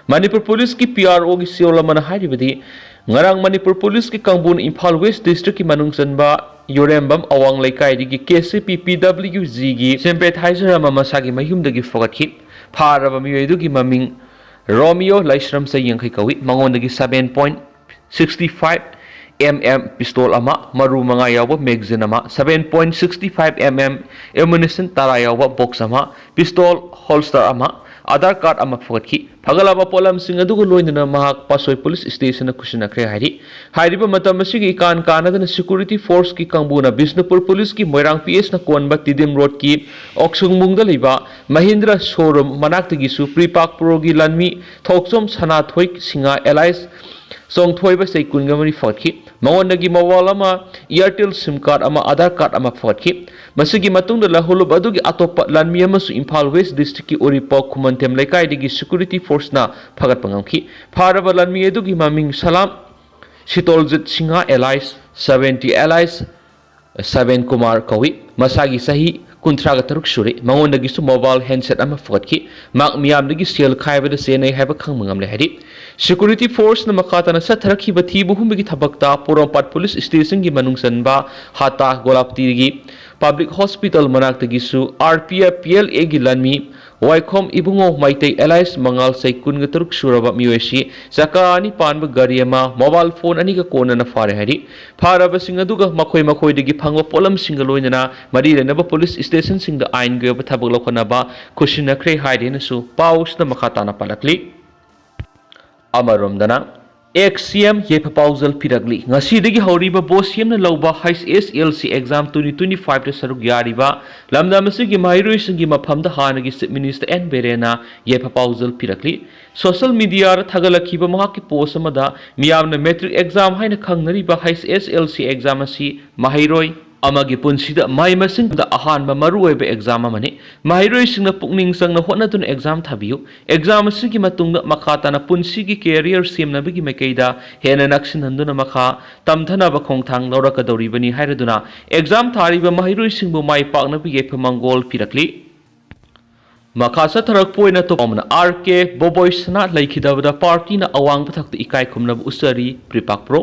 ꯃꯅꯤꯄꯨꯔ ꯄꯨꯂꯤꯁꯀꯤ P R Oꯒꯤ C E O ꯑꯃꯅ ꯍꯥꯏꯔꯤꯕꯗꯤ, ꯉꯔꯥꯡ ꯃꯅꯤꯄꯨꯔ ꯄꯨꯂꯤꯁꯀꯤ ꯀꯥꯡꯕꯨꯅ ꯏꯝꯐꯥꯜ West Districtꯀꯤ ꯃꯅꯨꯡ ꯆꯟꯕ ꯌꯨꯔꯦꯝꯕꯝ ꯑꯋꯥꯡ ꯂꯩꯀꯥꯏꯗꯒꯤ K C P P W Gꯒꯤ sympathizer ꯑꯃ ꯃꯁꯥꯒꯤ ꯃꯌꯨꯝꯗꯒꯤ ꯐꯒꯠꯈꯤ꯫ ꯐꯥꯔꯕ ꯃꯤꯑꯣꯏ ꯑꯗꯨꯒꯤ ꯃꯃꯤꯡ ꯔꯣꯃꯤꯌꯣ ꯂꯥꯏꯁ꯭ꯔꯝ, ꯆꯍꯤ ꯌꯥꯡꯈꯩ ꯀꯧꯏ꯫ ꯃꯉꯣꯟꯗꯒꯤ seven point sixty five M M pistol ꯑꯃ, ꯃꯔꯨ ꯃꯉꯥ ꯌꯥꯎꯕ magazine ꯑꯃ, seven point sixty five M M ammunition ꯇꯔꯥ ꯌꯥꯎꯕ box ꯑꯃ, pistol holster ꯑꯃ, Aadhaar card ꯑꯃ ꯐꯒꯠꯈꯤ꯫ ꯐꯒꯠꯂꯕ ꯄꯣꯠꯂꯝꯁꯤꯡ ꯑꯗꯨꯒ ꯂꯣꯏꯅꯅ ꯃꯍꯥꯛ ꯄꯥꯠꯁꯣꯏ police stationꯗ ꯈꯨꯠꯁꯤꯟꯅꯈ꯭ꯔꯦ ꯍꯥꯏꯔꯤ꯫ ꯍꯥꯏꯔꯤꯕ ꯃꯇꯝ ꯑꯁꯤꯒꯤ ꯏꯀꯥꯟ ꯀꯥꯟꯅꯗꯅ security forceꯀꯤ ꯀꯥꯡꯕꯨꯅ ꯕꯤꯁꯅꯨꯄꯨꯔ ꯄꯨꯂꯤꯁꯀꯤ ꯃꯣꯏꯔꯥꯡ P S ꯅ ꯀꯣꯟꯕ ꯇꯤꯗꯤꯝ ꯔꯣꯗꯀꯤ ꯑꯣꯛꯁꯨꯡꯕꯨꯡꯗ ꯂꯩꯕ ꯃꯍꯤꯟꯗ꯭ꯔ showroom ꯃꯅꯥꯛꯇꯒꯤꯁꯨ Pre-Pak Proꯒꯤ ꯂꯥꯟꯃꯤ ꯊꯣꯛꯆꯣꯝ ꯁꯅꯥꯊꯣꯏ ꯁꯤꯡꯍ alias ꯆꯣꯡꯊꯣꯏꯕ, ꯆꯍꯤ ꯀꯨꯟꯒ ꯃꯔꯤ ꯐꯒꯠꯈꯤ꯫ ꯃꯉꯣꯟꯗꯒꯤ mobile ꯑꯃ, Airtel sim card ꯑꯃ, Aadhaar card ꯑꯃ ꯐꯒꯠꯈꯤ꯫ ꯃꯁꯤꯒꯤ ꯃꯇꯨꯡꯗ ꯂꯜꯍꯧꯂꯨꯞ ꯑꯗꯨꯒꯤ ꯑꯇꯣꯞꯄ ꯂꯥꯟꯃꯤ ꯑꯃꯁꯨ ꯏꯝꯐꯥꯜ West Districtꯀꯤ ꯎꯔꯤꯄꯣꯛ ꯈꯨꯃꯟꯊꯦꯝ ꯂꯩꯀꯥꯏꯗꯒꯤ security forceꯅ ꯐꯒꯠꯄ ꯉꯝꯈꯤ꯫ ꯐꯥꯔꯕ ꯂꯥꯟꯃꯤ ꯑꯗꯨꯒꯤ ꯃꯃꯤꯡ ꯁꯂꯥꯝ ꯁꯤꯇꯣꯜꯖꯤꯠ Singh alias seventy alias seven Kumar ꯀꯧꯏ꯫ ꯃꯁꯥꯒꯤ ꯆꯍꯤ ꯀꯨꯟꯊ꯭ꯔꯥꯒ ꯇꯔꯨꯛ ꯁꯨꯔꯦ꯫ ꯃꯉꯣꯟꯗꯒꯤꯁꯨ mobile handset ꯑꯃ ꯐꯒꯠꯈꯤ꯫ ꯃꯍꯥꯛ ꯃꯤꯌꯥꯝꯗꯒꯤ ꯁꯦꯜ ꯈꯥꯏꯕꯗ ꯆꯦꯟꯅꯩ ꯍꯥꯏꯕ ꯈꯪꯕ ꯉꯝꯂꯦ ꯍꯥꯏꯔꯤ꯫ Security forceꯅ ꯃꯈꯥ ꯇꯥꯅ ꯆꯠꯊꯔꯛꯈꯤꯕ ꯊꯤꯕ ꯍꯨꯝꯕꯒꯤ ꯊꯕꯛꯇ ꯄꯣꯔꯣꯝꯄꯥꯠ police stationꯒꯤ ꯃꯅꯨꯡ ꯆꯟꯕ ꯍꯥꯇꯥ ꯒꯣꯂꯥꯞꯇꯤꯒꯤ Public Hospital ꯃꯅꯥꯛꯇꯒꯤꯁꯨ R P F P L Aꯒꯤ ꯂꯥꯟꯃꯤ ꯋꯥꯏꯈꯣꯝ ꯏꯕꯨꯡꯉꯣ ꯃꯩꯇꯩ alias ꯃꯉꯥꯜ, ꯆꯍꯤ ꯀꯨꯟꯒ ꯇꯔꯨꯛ ꯁꯨꯔꯕ ꯃꯤꯑꯣꯏ ꯑꯁꯤ ꯆꯀꯥ ꯑꯅꯤ ꯄꯥꯟꯕ ꯒꯥꯔꯤ ꯑꯃ, mobile phone ꯑꯅꯤꯒ ꯀꯣꯟꯅꯅ ꯐꯥꯔꯦ ꯍꯥꯏꯔꯤ꯫ ꯐꯥꯔꯕꯁꯤꯡ ꯑꯗꯨꯒ ꯃꯈꯣꯏ ꯃꯈꯣꯏꯗꯒꯤ ꯐꯪꯕ ꯄꯣꯠꯂꯝꯁꯤꯡꯒ ꯂꯣꯏꯅꯅ ꯃꯔꯤ ꯂꯩꯅꯕ police stationꯁꯤꯡꯗ ꯑꯥꯏꯟꯒꯤ ꯑꯣꯏꯕ ꯊꯕꯛ ꯂꯧꯈꯠꯅꯕ ꯈꯨꯠꯁꯤꯟꯅꯈ꯭ꯔꯦ ꯍꯥꯏꯔꯤ ꯍꯥꯏꯅꯁꯨ ꯄꯥꯎꯁꯤꯗ ꯃꯈꯥ ꯇꯥꯅ ꯄꯜꯂꯛꯂꯤ꯫ ꯑꯃꯔꯣꯝꯗꯅ, ꯑꯦꯛꯁ ꯁꯤ ꯑꯦꯝ ꯌꯥꯏꯐ ꯄꯥꯎꯖꯦꯜ ꯄꯤꯔꯛꯂꯤ꯫ ꯉꯁꯤꯗꯒꯤ ꯍꯧꯔꯤꯕ ꯕꯣꯁ ꯁꯤ ꯑꯦꯝꯅ ꯂꯧꯕ H S L C exam twenty twenty ꯐꯥꯏꯚꯇ ꯁꯔꯨꯛ ꯌꯥꯔꯤꯕ ꯂꯝꯗꯝ ꯑꯁꯤꯒꯤ ꯃꯍꯩꯔꯣꯏꯁꯤꯡꯒꯤ ꯃꯐꯝꯗ ꯍꯥꯟꯅꯒꯤ ꯆꯤꯐ ꯃꯤꯅꯤꯁꯇꯔ ꯑꯦꯟ ꯕꯤꯔꯦꯟꯅ ꯌꯥꯏꯐ ꯄꯥꯎꯖꯦꯜ ꯄꯤꯔꯛꯂꯤ꯫ ꯁꯣꯁꯤꯌꯦꯜ ꯃꯤꯗꯤꯌꯥꯗ ꯊꯥꯒꯠꯂꯛꯈꯤꯕ ꯃꯍꯥꯛꯀꯤ ꯄꯣꯁ ꯑꯃꯗ ꯃꯤꯌꯥꯝꯅ ꯃꯦꯇ꯭ꯔꯤꯛ ꯑꯦꯛꯖꯥꯝ ꯍꯥꯏꯅ ꯈꯪꯅꯔꯤꯕ H S L C exam ꯑꯁꯤ ꯃꯍꯩꯔꯣꯏ ꯑꯃꯒꯤ ꯄꯨꯟꯁꯤꯗ ꯃꯍꯩ ꯃꯁꯤꯡꯗ ꯑꯍꯥꯟꯕ ꯃꯔꯨꯑꯣꯏꯕ ꯑꯦꯛꯖꯥꯝ ꯑꯃꯅꯤ꯫ ꯃꯍꯩꯔꯣꯏꯁꯤꯡꯅ ꯄꯨꯛꯅꯤꯡ ꯆꯪꯅ ꯍꯣꯠꯅꯗꯨꯅ ꯑꯦꯛꯖꯥꯝ ꯊꯥꯕꯤꯌꯨ꯫ ꯑꯦꯛꯖꯥꯝ ꯑꯁꯤꯒꯤ ꯃꯇꯨꯡꯗ ꯃꯈꯥ ꯇꯥꯅ ꯄꯨꯟꯁꯤꯒꯤ ꯀꯦꯔꯤꯌꯔ ꯁꯦꯝꯅꯕꯒꯤ ꯃꯥꯏꯀꯩꯗ ꯍꯦꯟꯅ ꯅꯛꯁꯤꯟꯍꯟꯗꯨꯅ ꯃꯈꯥ ꯇꯝꯊꯅꯕ ꯈꯣꯡꯊꯥꯡ ꯂꯧꯔꯛꯀꯗꯧꯔꯤꯕꯅꯤ ꯍꯥꯏꯔꯗꯨꯅ ꯑꯦꯛꯖꯥꯝ ꯊꯥꯔꯤꯕ ꯃꯍꯩꯔꯣꯏꯁꯤꯡꯕꯨ ꯃꯥꯏ ꯄꯥꯛꯅꯕ ꯌꯥꯏꯐ ꯃꯪꯒꯣꯜ ꯄꯤꯔꯛꯂꯤ꯫ ꯃꯈꯥ ꯆꯠꯊꯔꯛꯄ ꯑꯣꯏꯅ ꯇꯣꯞ ꯑꯃꯅ ꯑꯥꯔ ꯀꯦ ꯕꯣꯕꯣꯏ ꯁꯅꯥ ꯂꯩꯈꯤꯗꯕꯗ ꯄꯥꯔꯇꯤꯅ ꯑꯋꯥꯡꯕ ꯊꯥꯛꯇ ꯏꯀꯥꯏ ꯈꯨꯝꯅꯕ ꯎꯠꯆꯔꯤ, ꯄ꯭ꯔꯤꯄꯥꯛ ꯄ꯭ꯔꯣ꯫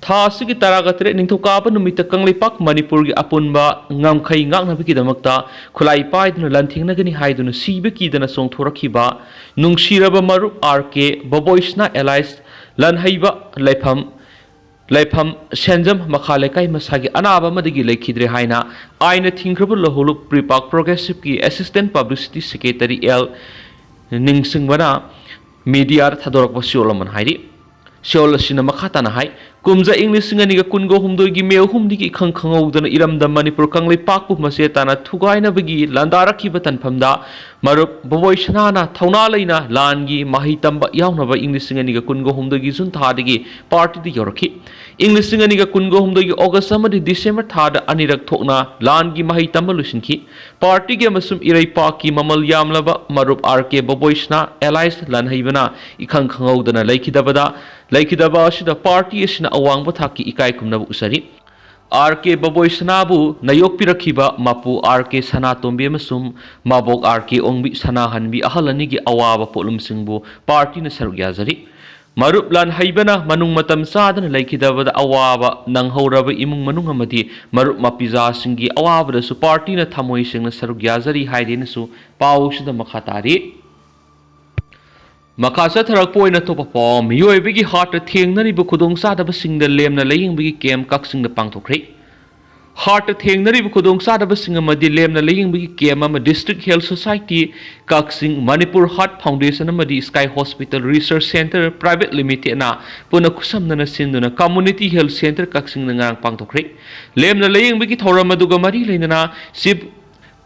ꯊꯥ ꯑꯁꯤꯒꯤ ꯇꯔꯥꯒ ꯇꯔꯦꯠ ꯅꯤꯡꯊꯧꯀꯥꯕ ꯅꯨꯃꯤꯠꯇ ꯀꯪꯂꯩꯄꯥꯛ ꯃꯅꯤꯄꯨꯔꯒꯤ ꯑꯄꯨꯟꯕ ꯉꯝꯈꯩ ꯉꯥꯛꯅꯕꯒꯤꯗꯃꯛꯇ ꯈꯨꯠꯂꯥꯏ ꯄꯥꯏꯗꯨꯅ ꯂꯥꯟꯊꯦꯡꯅꯒꯅꯤ ꯍꯥꯏꯗꯨꯅ ꯁꯤꯕ ꯀꯤꯗꯅ ꯆꯣꯡꯊꯣꯔꯛꯈꯤꯕ ꯅꯨꯡꯁꯤꯔꯕ ꯃꯔꯨꯞ ꯑꯥꯔ ꯀꯦ ꯕꯣꯕꯣꯏꯁꯅꯥ ꯑꯦꯂꯥꯏꯁ ꯂꯟꯍꯩꯕ ꯂꯩꯐꯝ ꯂꯩꯐꯝ ꯁꯦꯟꯖꯝ ꯃꯈꯥ ꯂꯩꯀꯥꯏ ꯃꯁꯥꯒꯤ ꯑꯅꯥꯕ ꯑꯃꯗꯒꯤ ꯂꯩꯈꯤꯗ꯭ꯔꯦ ꯍꯥꯏꯅ ꯑꯥꯏꯟꯅ ꯊꯤꯡꯈ꯭ꯔꯕ ꯂꯧꯍꯧꯂꯨꯞ ꯄ꯭ꯔꯤꯄꯥꯛ ꯄ꯭ꯔꯣꯒ꯭ꯔꯦꯁꯤꯞꯀꯤ ꯑꯦꯁꯤꯁꯇꯦꯟ ꯄꯕ꯭ꯂꯤꯁꯤꯇꯤ ꯁꯦꯀ꯭ꯔꯦꯇꯔꯤ ꯑꯦꯜ ꯅꯤꯡꯁꯤꯡꯕꯅ ꯃꯤꯗꯤꯌꯥꯗ ꯊꯥꯗꯣꯔꯛꯄ ꯁꯤꯑꯣꯜ ꯑꯃꯅ ꯍꯥꯏꯔꯤ꯫ ꯁꯤꯑꯣꯜ ꯑꯁꯤꯅ ꯃꯈꯥ ꯇꯥꯅ ꯍꯥꯏ, ꯀꯨꯝꯖꯥ ꯏꯪ ꯂꯤꯁꯤꯡ ꯑꯅꯤꯒ ꯀꯨꯟꯒ ꯍꯨꯝꯗꯣꯏꯒꯤ ꯃꯦ ꯑꯍꯨꯝꯗꯒꯤ ꯏꯈꯪ ꯈꯪꯍꯧꯗꯅ ꯏꯔꯝꯗꯝ ꯃꯅꯤꯄꯨꯔ ꯀꯪꯂꯩꯄꯥꯛꯄꯨ ꯃꯆꯦ ꯇꯥꯅ ꯊꯨꯒꯥꯏꯅꯕꯒꯤ ꯂꯥꯟꯗꯥꯔꯛꯈꯤꯕ ꯇꯟꯐꯝꯗ ꯃꯔꯨꯞ ꯕꯣꯕꯣꯏ ꯁꯅꯥꯅ ꯊꯧꯅꯥ ꯂꯩꯅ ꯂꯥꯟꯒꯤ ꯃꯍꯩ ꯇꯝꯕ ꯌꯥꯎꯅꯕ ꯏꯪ ꯂꯤꯁꯤꯡ ꯑꯅꯤꯒ ꯀꯨꯟꯒ ꯍꯨꯝꯗꯣꯏꯒꯤ ꯖꯨꯟ ꯊꯥꯗꯒꯤ ꯄꯥꯔꯇꯤꯗ ꯌꯧꯔꯛꯈꯤ꯫ ꯏꯪ ꯂꯤꯁꯤꯡ ꯑꯅꯤꯒ ꯀꯨꯟꯒ ꯍꯨꯝꯗꯣꯏꯒꯤ ꯑꯣꯒꯁ ꯑꯃꯗꯤ ꯗꯤꯁꯦꯝꯕꯔ ꯊꯥꯗ ꯑꯅꯤꯔꯛ ꯊꯣꯛꯅ ꯂꯥꯟꯒꯤ ꯃꯍꯩ ꯇꯝꯕ ꯂꯣꯏꯁꯤꯟꯈꯤ꯫ ꯄꯥꯔꯇꯤꯒꯤ ꯑꯃꯁꯨꯡ ꯏꯔꯩꯄꯥꯛꯀꯤ ꯃꯃꯜ ꯌꯥꯝꯂꯕ ꯃꯔꯨꯞ ꯑꯥꯔ ꯀꯦ ꯕꯣꯕꯣꯏꯁꯅꯥ ꯑꯦꯂꯥꯏꯁ ꯂꯥꯟꯍꯩꯕꯅ ꯏꯈꯪ ꯈꯪꯍꯧꯗꯅ ꯂꯩꯈꯤꯗꯕꯗ, ꯂꯩꯈꯤꯗꯕ ꯑꯁꯤꯗ ꯄꯥꯔꯇꯤ ꯑꯁꯤꯅ ꯑꯋꯥꯡꯕ ꯊꯥꯛꯀꯤ ꯏꯀꯥꯏ ꯈꯨꯝꯅꯕ ꯎꯠꯆꯔꯤ꯫ ꯑꯥꯔ ꯀꯦ ꯕꯣꯕꯣꯏꯁꯅꯥꯕꯨ ꯅꯌꯣꯛꯄꯤꯔꯛꯈꯤꯕ ꯃꯄꯨ ꯑꯥꯔ ꯀꯦ ꯁꯅꯥꯇꯣꯝꯕꯤ ꯑꯃꯁꯨꯡ ꯃꯕꯣꯛ ꯑꯥꯔ ꯀꯦ ꯑꯣꯡꯕꯤ ꯁꯅꯥꯍꯟꯕꯤ ꯑꯍꯜ ꯑꯅꯤꯒꯤ ꯑꯋꯥꯕ ꯄꯣꯠꯂꯨꯝꯁꯤꯡꯕꯨ ꯄꯥꯔꯇꯤꯅ ꯁꯔꯨꯛ ꯌꯥꯖꯔꯤ꯫ ꯃꯔꯨꯞ ꯂꯥꯟꯍꯩꯕꯅ ꯃꯅꯨꯡ ꯃꯇꯝ ꯆꯥꯗꯅ ꯂꯩꯈꯤꯗꯕꯗ ꯑꯋꯥꯕ ꯅꯪꯍꯧꯔꯕ ꯏꯃꯨꯡ ꯃꯅꯨꯡ ꯑꯃꯗꯤ ꯃꯔꯨꯞ ꯃꯄꯤꯖꯥꯁꯤꯡꯒꯤ ꯑꯋꯥꯕꯗꯁꯨ ꯄꯥꯔꯇꯤꯅ ꯊꯃꯣꯏ ꯁꯦꯡꯅ ꯁꯔꯨꯛ ꯌꯥꯖꯔꯤ ꯍꯥꯏꯔꯦꯅꯁꯨ ꯄꯥꯎꯁꯤꯗ ꯃꯈꯥ ꯇꯥꯔꯤ꯫ ꯃꯈꯥ ꯆꯠꯊꯔꯛꯄ ꯑꯣꯏꯅ ꯑꯇꯣꯞꯄ ꯄꯥꯎ, ꯃꯤꯑꯣꯏꯕꯒꯤ ꯍꯥꯔꯠꯇ ꯊꯦꯡꯅꯔꯤꯕ ꯈꯨꯗꯣꯡꯆꯥꯗꯕꯁꯤꯡꯗ ꯂꯦꯝꯅ ꯂꯥꯌꯦꯡꯕꯒꯤ ꯀꯦꯝꯞ ꯀꯛꯆꯤꯡꯗ ꯄꯥꯡꯊꯣꯛꯈ꯭ꯔꯦ꯫ ꯍꯥꯔꯠꯇ ꯊꯦꯡꯅꯔꯤꯕ ꯈꯨꯗꯣꯡꯆꯥꯗꯕꯁꯤꯡ ꯑꯃꯗꯤ ꯂꯦꯝꯅ ꯂꯥꯌꯦꯡꯕꯒꯤ ꯀꯦꯝ ꯑꯃ District Health Society ꯀꯛꯆꯤꯡ, ꯃꯅꯤꯄꯨꯔ ꯍꯥꯔꯠ ꯐꯥꯎꯟꯗꯦꯁꯟ ꯑꯃꯗꯤ sky hospital research centre private ꯂꯤꯃꯤꯇꯦꯗꯅ ꯄꯨꯟꯅ ꯈꯨꯠꯁꯝꯅꯅ ꯁꯤꯟꯗꯨꯅ ꯀꯝꯃꯨꯅꯤꯇꯤ ꯍꯦꯜꯊ ꯁꯦꯟꯇꯔ ꯀꯛꯆꯤꯡꯗ ꯉꯔꯥꯡ ꯄꯥꯡꯊꯣꯛꯈ꯭ꯔꯦ꯫ ꯂꯦꯝꯅ ꯂꯥꯌꯦꯡꯕꯒꯤ ꯊꯧꯔꯝ ꯑꯗꯨꯒ ꯃꯔꯤ ꯂꯩꯅꯅ ꯆꯤꯐ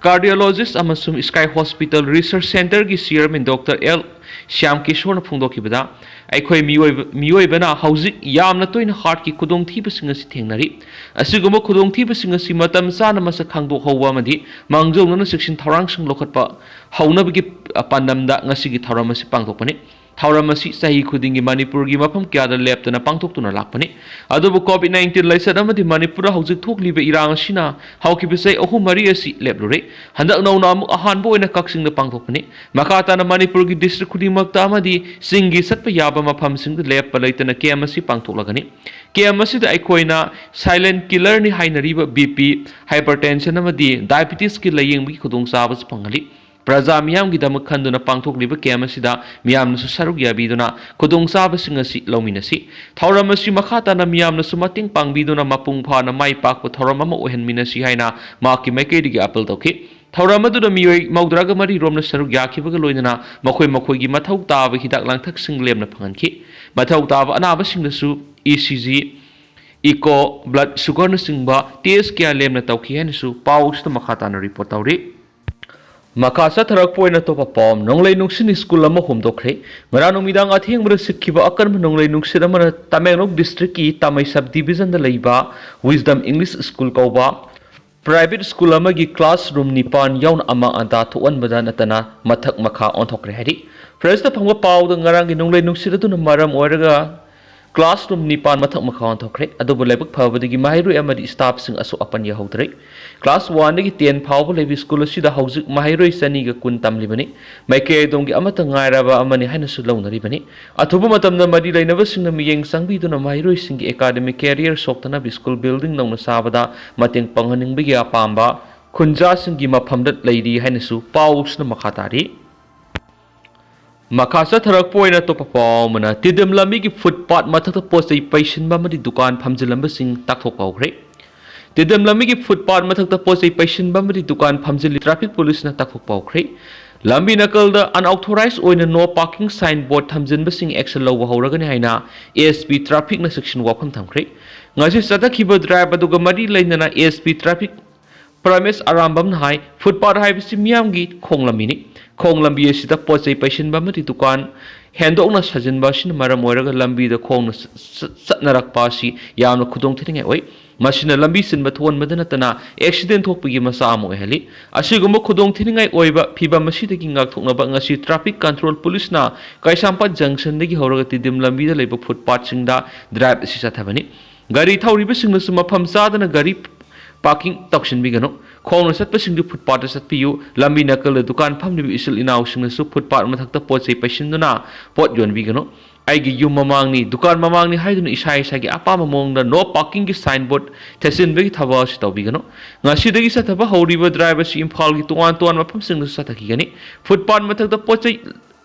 ꯀꯥꯔꯗꯤꯑꯣꯂꯣꯖꯤꯁ ꯑꯃꯁꯨꯡ ꯁ꯭ꯀꯥꯏ ꯍꯣꯁꯄꯤꯇꯥꯜ ꯔꯤꯁꯔꯆ ꯁꯦꯟꯇꯔꯒꯤ ꯆꯤꯌꯔꯃꯦꯟ ꯗꯣꯛꯇꯔ ꯑꯦꯜ ꯁ꯭ꯌꯥꯝ ꯀꯤꯁꯣꯔꯅ ꯐꯣꯡꯗꯣꯛꯈꯤꯕꯗ, ꯑꯩꯈꯣꯏ ꯃꯤꯑꯣꯏꯕ, ꯃꯤꯑꯣꯏꯕꯅ ꯍꯧꯖꯤꯛ ꯌꯥꯝꯅ ꯇꯣꯏꯅ ꯍꯥꯔꯠꯀꯤ ꯈꯨꯗꯣꯡꯊꯤꯕꯁꯤꯡ ꯑꯁꯤ ꯊꯦꯡꯅꯔꯤ꯫ ꯑꯁꯤꯒꯨꯝꯕ ꯈꯨꯗꯣꯡꯊꯤꯕꯁꯤꯡ ꯑꯁꯤ ꯃꯇꯝ ꯆꯥꯅ ꯃꯁꯛ ꯈꯪꯗꯣꯛꯍꯧꯕ ꯑꯃꯗꯤ ꯃꯥꯡꯖꯧꯅꯅ ꯆꯦꯛꯁꯤꯟ ꯊꯧꯔꯥꯡꯁꯤꯡ ꯂꯧꯈꯠꯄ ꯍꯧꯅꯕꯒꯤ ꯄꯥꯟꯗꯝꯗ ꯉꯁꯤꯒꯤ ꯊꯧꯔꯝ ꯑꯁꯤ ꯄꯥꯡꯊꯣꯛꯄꯅꯤ꯫ ꯊꯧꯔꯝ ꯑꯁꯤ ꯆꯍꯤ ꯈꯨꯗꯤꯡꯒꯤ ꯃꯅꯤꯄꯨꯔꯒꯤ ꯃꯐꯝ ꯀꯌꯥꯗ ꯂꯦꯞꯇꯅ ꯄꯥꯡꯊꯣꯛꯇꯨꯅ ꯂꯥꯛꯄꯅꯤ꯫ ꯑꯗꯨꯕꯨ COVID nineteen ꯂꯥꯏꯆꯠ ꯑꯃꯗꯤ ꯃꯅꯤꯄꯨꯔꯗ ꯍꯧꯖꯤꯛ ꯊꯣꯛꯂꯤꯕ ꯏꯔꯥꯡ ꯑꯁꯤꯅ ꯍꯧꯈꯤꯕ ꯆꯍꯤ ꯑꯍꯨꯝ ꯃꯔꯤ ꯑꯁꯤ ꯂꯦꯞꯂꯨꯔꯦ꯫ ꯍꯟꯗꯛ ꯅꯧꯅ ꯑꯃꯨꯛ ꯑꯍꯥꯟꯕ ꯑꯣꯏꯅ ꯀꯛꯆꯤꯡꯗ ꯄꯥꯡꯊꯣꯛꯄꯅꯤ꯫ ꯃꯈꯥ ꯇꯥꯅ ꯃꯅꯤꯄꯨꯔꯒꯤ ꯗꯤꯁꯇ꯭ꯔꯤꯛ ꯈꯨꯗꯤꯡꯃꯛꯇ ꯑꯃꯗꯤ ꯆꯤꯡꯒꯤ ꯆꯠꯄ ꯌꯥꯕ ꯃꯐꯝꯁꯤꯡꯗ ꯂꯦꯞꯄ ꯂꯩꯇꯅ ꯀꯦꯝ ꯑꯁꯤ ꯄꯥꯡꯊꯣꯛꯂꯒꯅꯤ꯫ ꯀꯦꯝ ꯑꯁꯤꯗ ꯑꯩꯈꯣꯏꯅ ꯁꯥꯏꯂꯦꯟ ꯀꯤꯂꯔꯅꯤ ꯍꯥꯏꯅꯔꯤꯕ BP, hypertension ꯑꯃꯗꯤ diabetesꯀꯤ ꯂꯥꯌꯦꯡꯕꯒꯤ ꯈꯨꯗꯣꯡꯆꯥꯕꯁꯨ ꯐꯪꯍꯜꯂꯤ꯫ ꯄ꯭ꯔꯖꯥ ꯃꯤꯌꯥꯝꯒꯤꯗꯃꯛ ꯈꯟꯗꯨꯅ ꯄꯥꯡꯊꯣꯛꯂꯤꯕ ꯀꯦꯝ ꯑꯁꯤꯗ ꯃꯤꯌꯥꯝꯅꯁꯨ ꯁꯔꯨꯛ ꯌꯥꯕꯤꯗꯨꯅ ꯈꯨꯗꯣꯡꯆꯥꯕꯁꯤꯡ ꯑꯁꯤ ꯂꯧꯃꯤꯟꯅꯁꯤ꯫ ꯊꯧꯔꯝ ꯑꯁꯤ ꯃꯈꯥ ꯇꯥꯅ ꯃꯤꯌꯥꯝꯅꯁꯨ ꯃꯇꯦꯡ ꯄꯥꯡꯕꯤꯗꯨꯅ ꯃꯄꯨꯡ ꯐꯥꯅ ꯃꯥꯏ ꯄꯥꯛꯄ ꯊꯧꯔꯝ ꯑꯃ ꯑꯣꯏꯍꯟꯃꯤꯟꯅꯁꯤ ꯍꯥꯏꯅ ꯃꯍꯥꯛꯀꯤ ꯃꯥꯏꯀꯩꯗꯒꯤ ꯑꯥꯄꯤꯜ ꯇꯧꯈꯤ꯫ ꯊꯧꯔꯝ ꯑꯗꯨꯗ ꯃꯤꯑꯣꯏ ꯃꯧꯗ꯭ꯔꯥꯒ ꯃꯔꯤ ꯔꯣꯝꯅ ꯁꯔꯨꯛ ꯌꯥꯈꯤꯕꯒ ꯂꯣꯏꯅꯅ ꯃꯈꯣꯏ ꯃꯈꯣꯏꯒꯤ ꯃꯊꯧ ꯇꯥꯕ ꯍꯤꯗꯥꯛ ꯂꯥꯡꯊꯛꯁꯤꯡ ꯂꯦꯝꯅ ꯐꯪꯍꯟꯈꯤ꯫ ꯃꯊꯧ ꯇꯥꯕ ꯑꯅꯥꯕꯁꯤꯡꯗꯁꯨ ECG, echo, blood sugarꯅꯆꯤꯡꯕ test ꯀꯌꯥ ꯂꯦꯝꯅ ꯇꯧꯈꯤ ꯍꯥꯏꯅꯁꯨ ꯄꯥꯎ ꯑꯁꯤꯗ ꯃꯈꯥ ꯇꯥꯅ ꯔꯤꯄꯣꯔꯠ ꯇꯧꯔꯤ꯫ ꯃꯈꯥ ꯆꯠꯊꯔꯛꯄ ꯑꯣꯏꯅ ꯑꯇꯣꯞꯄ ꯄꯥꯎ, ꯅꯣꯡꯂꯩ ꯅꯨꯡꯁꯤꯠꯅ ꯁ꯭ꯀꯨꯜ ꯑꯃ ꯍꯨꯝꯗꯣꯛꯈ꯭ꯔꯦ꯫ ꯉꯔꯥꯡ ꯅꯨꯃꯤꯗꯥꯡ ꯑꯊꯦꯡꯕꯗ ꯁꯤꯠꯈꯤꯕ ꯑꯀꯟꯕ ꯅꯣꯡꯂꯩ ꯅꯨꯡꯁꯤꯠ ꯑꯃꯅ ꯇꯃꯦꯡꯂꯣꯡ ꯗꯤꯁꯇ꯭ꯔꯤꯛꯀꯤ ꯇꯥꯃꯩ ꯁꯕ ꯗꯤꯕꯤꯖꯟꯗ ꯂꯩꯕ ꯋꯤꯁꯗꯝ ꯏꯪꯂꯤꯁ ꯁ꯭ꯀꯨꯜ ꯀꯧꯕ ꯄ꯭ꯔꯥꯏꯚꯦꯠ ꯁ꯭ꯀꯨꯜ ꯑꯃꯒꯤ ꯀ꯭ꯂꯥꯁ ꯔꯨꯝ ꯅꯤꯄꯥꯟ ꯌꯥꯎꯅ ꯑꯃꯥꯡ ꯑꯇꯥ ꯊꯣꯛꯍꯟꯕꯗ ꯅꯠꯇꯅ ꯃꯊꯛ ꯃꯈꯥ ꯑꯣꯟꯊꯣꯛꯈ꯭ꯔꯦ ꯍꯥꯏꯔꯤ꯫ ꯄ꯭ꯔꯦꯁꯇ ꯐꯪꯕ ꯄꯥꯎꯗ ꯉꯔꯥꯡꯒꯤ ꯅꯣꯡꯂꯩ ꯅꯨꯡꯁꯤꯠ ꯑꯗꯨꯅ ꯃꯔꯝ ꯑꯣꯏꯔꯒ ꯀ꯭ꯂꯥꯁ ꯔꯨꯝ ꯅꯤꯄꯥꯟ ꯃꯊꯛ ꯃꯈꯥ ꯑꯣꯟꯊꯣꯛꯈ꯭ꯔꯦ꯫ ꯑꯗꯨꯕꯨ ꯂꯥꯏꯕꯛ ꯐꯕꯗꯒꯤ ꯃꯍꯩꯔꯣꯏ ꯑꯃꯗꯤ ꯁ꯭ꯇꯥꯐꯁꯤꯡ ꯑꯁꯣꯛ ꯑꯄꯟ ꯌꯥꯎꯍꯧꯗ꯭ꯔꯦ꯫ ꯀ꯭ꯂꯥꯁ ꯋꯥꯟꯗꯒꯤ ꯇꯦꯟ ꯐꯥꯎꯕ ꯂꯩꯕ ꯁ꯭ꯀꯨꯜ ꯑꯁꯤꯗ ꯍꯧꯖꯤꯛ ꯃꯍꯩꯔꯣꯏ ꯆꯅꯤꯒ ꯀꯨꯟ ꯇꯝꯂꯤꯕꯅꯤ꯫ ꯃꯥꯏꯀꯩ ꯑꯗꯣꯝꯒꯤ ꯑꯃꯠꯇ ꯉꯥꯏꯔꯕ ꯑꯃꯅꯤ ꯍꯥꯏꯅꯁꯨ ꯂꯧꯅꯔꯤꯕꯅꯤ꯫ ꯑꯊꯨꯕ ꯃꯇꯝꯗ ꯃꯔꯤ ꯂꯩꯅꯕꯁꯤꯡꯅ ꯃꯤꯠꯌꯦꯡ ꯆꯪꯕꯤꯗꯨꯅ ꯃꯍꯩꯔꯣꯏꯁꯤꯡꯒꯤ academic career ꯁꯣꯛꯇꯅꯕ ꯁ꯭ꯀꯨꯜ building ꯅꯧꯅ ꯁꯥꯕꯗ ꯃꯇꯦꯡ ꯄꯥꯡꯍꯟꯅꯤꯡꯕꯒꯤ ꯑꯄꯥꯝꯕ ꯈꯨꯟꯖꯥꯁꯤꯡꯒꯤ ꯃꯐꯝꯗ ꯂꯩꯔꯤ ꯍꯥꯏꯅꯁꯨ ꯄꯥꯎꯁꯤꯅ ꯃꯈꯥ ꯇꯥꯔꯤ꯫ ꯃꯈꯥ ꯆꯠꯊꯔꯛꯄ ꯑꯣꯏꯅ ꯑꯇꯣꯞꯄ ꯄꯥꯎ ꯑꯃꯅ, ꯇꯤꯗꯤꯝ ꯂꯝꯕꯤꯒꯤ ꯐꯨꯠꯄꯥꯠ ꯃꯊꯛꯇ ꯄꯣꯠ ꯆꯩ ꯄꯩꯁꯤꯟꯕ ꯑꯃꯗꯤ ꯗꯨꯀꯥꯟ ꯐꯝꯖꯤꯜꯂꯝꯕꯁꯤꯡ ꯇꯥꯛꯊꯣꯛꯄ ꯍꯧꯈ꯭ꯔꯦ꯫ ꯇꯤꯗꯤꯝ ꯂꯝꯕꯤꯒꯤ ꯐꯨꯠꯄꯥꯠ ꯃꯊꯛꯇ ꯄꯣꯠ ꯆꯩ ꯄꯩꯁꯤꯟꯕ ꯑꯃꯗꯤ ꯗꯨꯀꯥꯟ ꯐꯝꯖꯤꯜꯂꯤ꯫ ꯇ꯭ꯔꯥꯐꯤꯛ ꯄꯨꯂꯤꯁꯅ ꯇꯥꯛꯊꯣꯛꯄ ꯍꯧꯈ꯭ꯔꯦ꯫ ꯂꯝꯕꯤ ꯅꯥꯀꯜꯗ unauthorized ꯑꯣꯏꯅ no parking sign board ꯊꯝꯖꯤꯟꯕꯁꯤꯡ action ꯂꯧꯕ ꯍꯧꯔꯒꯅꯤ ꯍꯥꯏꯅ ꯑꯦꯁ ꯄꯤ ꯇ꯭ꯔꯥꯐꯤꯛꯅ ꯆꯦꯛꯁꯤꯟ ꯋꯥꯐꯝ ꯊꯝꯈ꯭ꯔꯦ꯫ ꯉꯁꯤ ꯆꯠꯊꯈꯤꯕ ꯗ꯭ꯔꯥꯏꯕ ꯑꯗꯨꯒ ꯃꯔꯤ ꯂꯩꯅꯅ ꯑꯦꯁ ꯄꯤ ꯇ꯭ꯔꯥꯐꯤꯛ ꯄ꯭ꯔꯃꯦꯁ ꯑꯔꯥꯝꯕꯝꯅ ꯍꯥꯏ, ꯐꯨꯠꯄꯥꯠ ꯍꯥꯏꯕꯁꯤ ꯃꯤꯌꯥꯝꯒꯤ ꯈꯣꯡ ꯂꯝꯕꯤꯅꯤ꯫ ꯈꯣꯡ ꯂꯝꯕꯤ ꯑꯁꯤꯗ ꯄꯣꯠ ꯆꯩ ꯄꯩꯁꯤꯟꯕ ꯑꯃꯗꯤ ꯗꯨꯀꯥꯟ ꯍꯦꯟꯗꯣꯛꯅ ꯁꯥꯖꯤꯟꯕ ꯑꯁꯤꯅ ꯃꯔꯝ ꯑꯣꯏꯔꯒ ꯂꯝꯕꯤꯗ ꯈꯣꯡꯅ ꯆ-, ꯆ-, ꯆꯠꯅꯔꯛꯄ ꯑꯁꯤ ꯌꯥꯝꯅ ꯈꯨꯗꯣꯡ ꯊꯤꯅꯤꯡꯉꯥꯏ ꯑꯣꯏ꯫ ꯃꯁꯤꯅ ꯂꯝꯕꯤ ꯆꯤꯟꯕ ꯊꯣꯛꯍꯟꯕꯗ ꯅꯠꯇꯅ accident ꯊꯣꯛꯄꯒꯤ ꯃꯆꯥꯛ ꯑꯃ ꯑꯣꯏꯍꯜꯂꯤ꯫ ꯑꯁꯤꯒꯨꯝꯕ ꯈꯨꯗꯣꯡ ꯊꯤꯅꯤꯡꯉꯥꯏ ꯑꯣꯏꯕ ꯐꯤꯚꯝ ꯑꯁꯤꯗꯒꯤ ꯉꯥꯛꯊꯣꯛꯅꯕ ꯉꯁꯤ ꯇ꯭ꯔꯥꯐꯤꯛ ꯀꯟꯇ꯭ꯔꯣꯜ ꯄꯨꯂꯤꯁꯅ ꯀꯩꯁꯥꯝꯄꯥꯠ ꯖꯪꯁꯟꯗꯒꯤ ꯍꯧꯔꯒ ꯇꯤꯗꯤꯝ ꯂꯝꯕꯤꯗ ꯂꯩꯕ ꯐꯨꯠꯄꯥꯠꯁꯤꯡꯗ ꯗ꯭ꯔꯥꯏꯕ ꯑꯁꯤ ꯆꯠꯊꯕꯅꯤ꯫ ꯒꯥꯔꯤ ꯊꯧꯔꯤꯕꯁꯤꯡꯅꯁꯨ ꯃꯐꯝ ꯆꯥꯗꯅ ꯒꯥꯔꯤ ꯄꯥꯔꯀꯤꯡ ꯇꯧꯁꯤꯟꯕꯤꯒꯅꯨ꯫ ꯈꯣꯡꯅ ꯆꯠꯄꯁꯤꯡꯗꯤ ꯐꯨꯠꯄꯥꯠꯇ ꯆꯠꯄꯤꯌꯨ꯫ ꯂꯝꯕꯤ ꯅꯥꯀꯜꯗ ꯗꯨꯀꯥꯟ ꯐꯝꯂꯤꯕ ꯏꯆꯤꯜ ꯏꯅꯥꯎꯁꯤꯡꯅꯁꯨ ꯐꯨꯠꯄꯥꯠ ꯃꯊꯛꯇ ꯄꯣꯠ ꯆꯩ ꯄꯩꯁꯤꯟꯗꯨꯅ ꯄꯣꯠ ꯌꯣꯟꯕꯤꯒꯅꯨ꯫ ꯑꯩꯒꯤ ꯌꯨꯝ ꯃꯃꯥꯡꯅꯤ, ꯗꯨꯀꯥꯟ ꯃꯃꯥꯡꯅꯤ ꯍꯥꯏꯗꯨꯅ ꯏꯁꯥ ꯏꯁꯥꯒꯤ ꯑꯄꯥꯝꯕ ꯃꯑꯣꯡꯗ no parking ꯒꯤ sign board ꯊꯦꯠꯆꯤꯟꯕꯒꯤ ꯊꯕꯛ ꯑꯁꯤ ꯇꯧꯕꯤꯒꯅꯨ꯫ ꯉꯁꯤꯗꯒꯤ ꯆꯠꯊꯕ ꯍꯧꯔꯤꯕ ꯗ꯭ꯔꯥꯏꯕ ꯑꯁꯤ ꯏꯝꯐꯥꯜꯒꯤ ꯇꯣꯉꯥꯟ ꯇꯣꯉꯥꯟꯕ ꯃꯐꯝꯁꯤꯡꯗꯁꯨ ꯆꯠꯊꯈꯤꯒꯅꯤ꯫ ꯐꯨꯠꯄꯥꯠ ꯃꯊꯛꯇ ꯄꯣꯠ ꯆꯩ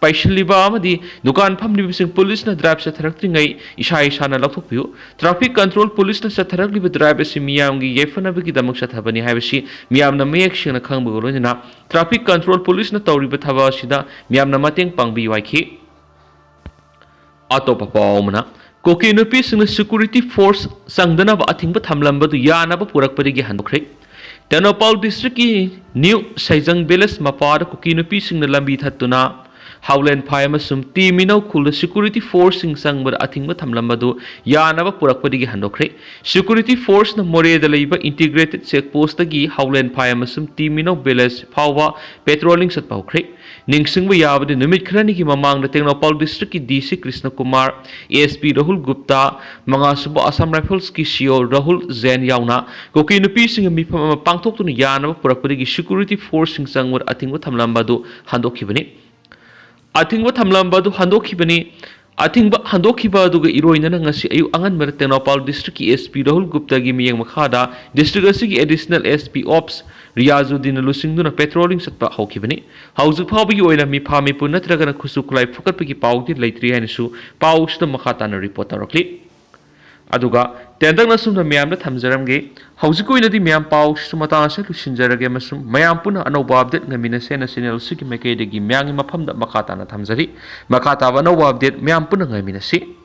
ꯄꯩꯁꯤꯜꯂꯤꯕ ꯑꯃꯗꯤ ꯗꯨꯀꯥꯟ ꯐꯝꯂꯤꯕꯁꯤꯡ ꯄꯨꯂꯤꯁꯅ ꯗ꯭ꯔꯥꯏꯕ ꯆꯠꯊꯔꯛꯇ꯭ꯔꯤꯉꯩ ꯏꯁꯥ ꯏꯁꯥꯅ ꯂꯧꯊꯣꯛꯄꯤꯌꯨ꯫ ꯇ꯭ꯔꯥꯐꯤꯛ ꯀꯟꯇ꯭ꯔꯣꯜ ꯄꯨꯂꯤꯁꯅ ꯆꯠꯊꯔꯛꯂꯤꯕ ꯗ꯭ꯔꯥꯏꯕ ꯑꯁꯤ ꯃꯤꯌꯥꯝꯒꯤ ꯌꯥꯏꯐꯅꯕꯒꯤꯗꯃꯛ ꯆꯠꯊꯕꯅꯤ ꯍꯥꯏꯕꯁꯤ ꯃꯤꯌꯥꯝꯅ ꯃꯌꯦꯛ ꯁꯦꯡꯅ ꯈꯪꯕꯒ ꯂꯣꯏꯅꯅ ꯇ꯭ꯔꯥꯐꯤꯛ ꯀꯟꯇ꯭ꯔꯣꯜ ꯄꯨꯂꯤꯁꯅ ꯇꯧꯔꯤꯕ ꯊꯕꯛ ꯑꯁꯤꯗ ꯃꯤꯌꯥꯝꯅ ꯃꯇꯦꯡ ꯄꯥꯡꯕꯤꯌꯨ ꯍꯥꯏꯈꯤ꯫ ꯑꯇꯣꯞꯄ ꯄꯥꯎ ꯑꯃꯅ, ꯀꯨꯀꯤ ꯅꯨꯄꯤꯁꯤꯡꯅ security force ꯆꯪꯗꯅꯕ ꯑꯊꯤꯡꯕ ꯊꯝꯂꯝꯕꯗꯨ ꯌꯥꯅꯕ ꯄꯨꯔꯛꯄꯗꯒꯤ ꯍꯟꯗꯣꯛꯈ꯭ꯔꯦ꯫ ꯇꯦꯡꯅꯧꯄꯥꯜ district ꯀꯤ ꯅ꯭ꯌꯨ ꯁꯩꯖꯪ village ꯃꯄꯥꯗ ꯀꯨꯀꯤ ꯅꯨꯄꯤꯁꯤꯡꯅ ꯂꯝꯕꯤ ꯊꯠꯇꯨꯅ ꯍꯥꯎꯂꯦꯟ ꯐꯥꯏ ꯑꯃꯁꯨꯡ ꯇꯤ ꯃꯤꯅꯧ ꯈꯨꯜꯗ security force ꯁꯤꯡ ꯆꯪꯕꯗ ꯑꯊꯤꯡꯕ ꯊꯝꯂꯝꯕꯗꯨ ꯌꯥꯅꯕ ꯄꯨꯔꯛꯄꯗꯒꯤ ꯍꯟꯗꯣꯛꯈ꯭ꯔꯦ꯫ Security force ꯅ ꯃꯣꯔꯦꯗ ꯂꯩꯕ integrated check post ꯇꯒꯤ ꯍꯥꯎꯂꯦꯟ ꯐꯥꯏ ꯑꯃꯁꯨꯡ ꯇꯤ ꯃꯤꯅꯧ village ꯐꯥꯎꯕ patrolling ꯆꯠꯄ ꯍꯧꯈ꯭ꯔꯦ꯫ ꯅꯤꯡꯁꯤꯡꯕ ꯌꯥꯕꯗꯤ, ꯅꯨꯃꯤꯠ ꯈꯔꯅꯤꯒꯤ ꯃꯃꯥꯡꯗ ꯇꯦꯡꯅꯧꯄꯥꯜ district ꯀꯤ ꯗꯤ ꯁꯤ Krishna Kumar, S P Rahul Gupta, ꯃꯉꯥꯁꯨꯕ Assam Rifles ꯀꯤ ꯁꯤ ꯑꯣ ꯔꯥꯍꯨꯜ ꯖꯦꯟ ꯌꯥꯎꯅ ꯀꯨꯀꯤ ꯅꯨꯄꯤꯁꯤꯡꯒꯤ ꯃꯤꯐꯝ ꯑꯃ ꯄꯥꯡꯊꯣꯛꯇꯨꯅ ꯌꯥꯅꯕ ꯄꯨꯔꯛꯄꯗꯒꯤ security force ꯁꯤꯡ ꯆꯪꯕꯗ ꯑꯊꯤꯡꯕ ꯊꯝꯂꯝꯕ ꯑꯗꯨ ꯍꯟꯗꯣꯛꯈꯤꯕꯅꯤ꯫ ꯑꯊꯤꯡꯕ ꯊꯝꯂꯝꯕ ꯑꯗꯨ ꯍꯟꯗꯣꯛꯈꯤꯕꯅꯤ꯫ ꯑꯊꯤꯡꯕ ꯍꯟꯗꯣꯛꯈꯤꯕ ꯑꯗꯨꯒ ꯏꯔꯣꯏꯅꯅ ꯉꯁꯤ ꯑꯌꯨꯛ ꯑꯉꯟꯕꯗ ꯇꯦꯡꯅꯧꯄꯥꯜ district ꯀꯤ ꯑꯦꯁ ꯄꯤ ꯔꯥꯍꯨꯜ ꯒꯨꯞꯇꯥꯒꯤ ꯃꯤꯠꯌꯦꯡ ꯃꯈꯥꯗ district ꯑꯁꯤꯒꯤ additional S P Ops ꯔꯤꯌꯥꯖꯨꯗꯤꯟꯅ ꯂꯨꯆꯤꯡꯗꯨꯅ patrolling ꯆꯠꯄ ꯍꯧꯈꯤꯕꯅꯤ꯫ ꯍꯧꯖꯤꯛ ꯐꯥꯎꯕꯒꯤ ꯑꯣꯏꯅ ꯃꯤꯐꯥ ꯃꯤꯄꯨ ꯅꯠꯇ꯭ꯔꯒꯅ ꯈꯨꯠꯁꯨ ꯈꯨꯠꯂꯥꯏ ꯐꯨꯀꯠꯄꯒꯤ ꯄꯥꯎꯗꯤ ꯂꯩꯇ꯭ꯔꯤ ꯍꯥꯏꯅꯁꯨ ꯄꯥꯎꯁꯤꯗ ꯃꯈꯥ ꯇꯥꯅ report ꯇꯧꯔꯛꯂꯤ꯫ ꯑꯗꯨꯒ ꯇꯦꯟꯇꯛꯅ ꯁꯨꯝꯅ ꯃꯌꯥꯝꯗ ꯊꯝꯖꯔꯝꯒꯦ꯫ ꯍꯧꯖꯤꯛꯀꯤ ꯑꯣꯏꯅꯗꯤ ꯃꯌꯥꯝ ꯄꯥꯎꯁꯤꯁꯨ ꯃꯇꯥꯡ ꯑꯁꯤꯗ ꯂꯣꯏꯁꯤꯟꯖꯔꯒꯦ ꯑꯃꯁꯨꯡ ꯃꯌꯥꯝ ꯄꯨꯟꯅ ꯑꯅꯧꯕ update ꯉꯥꯏꯃꯤꯟꯅꯁꯦꯅ channel ꯑꯁꯤꯒꯤ ꯃꯥꯏꯀꯩꯗꯒꯤ ꯃꯌꯥꯝꯒꯤ ꯃꯐꯝꯗ ꯃꯈꯥ ꯇꯥꯅ ꯊꯝꯖꯔꯤ꯫ ꯃꯈꯥ ꯇꯥꯕ ꯑꯅꯧꯕ update ꯃꯌꯥꯝ ꯄꯨꯟꯅ ꯉꯥꯏꯃꯤꯟꯅꯁꯤ꯫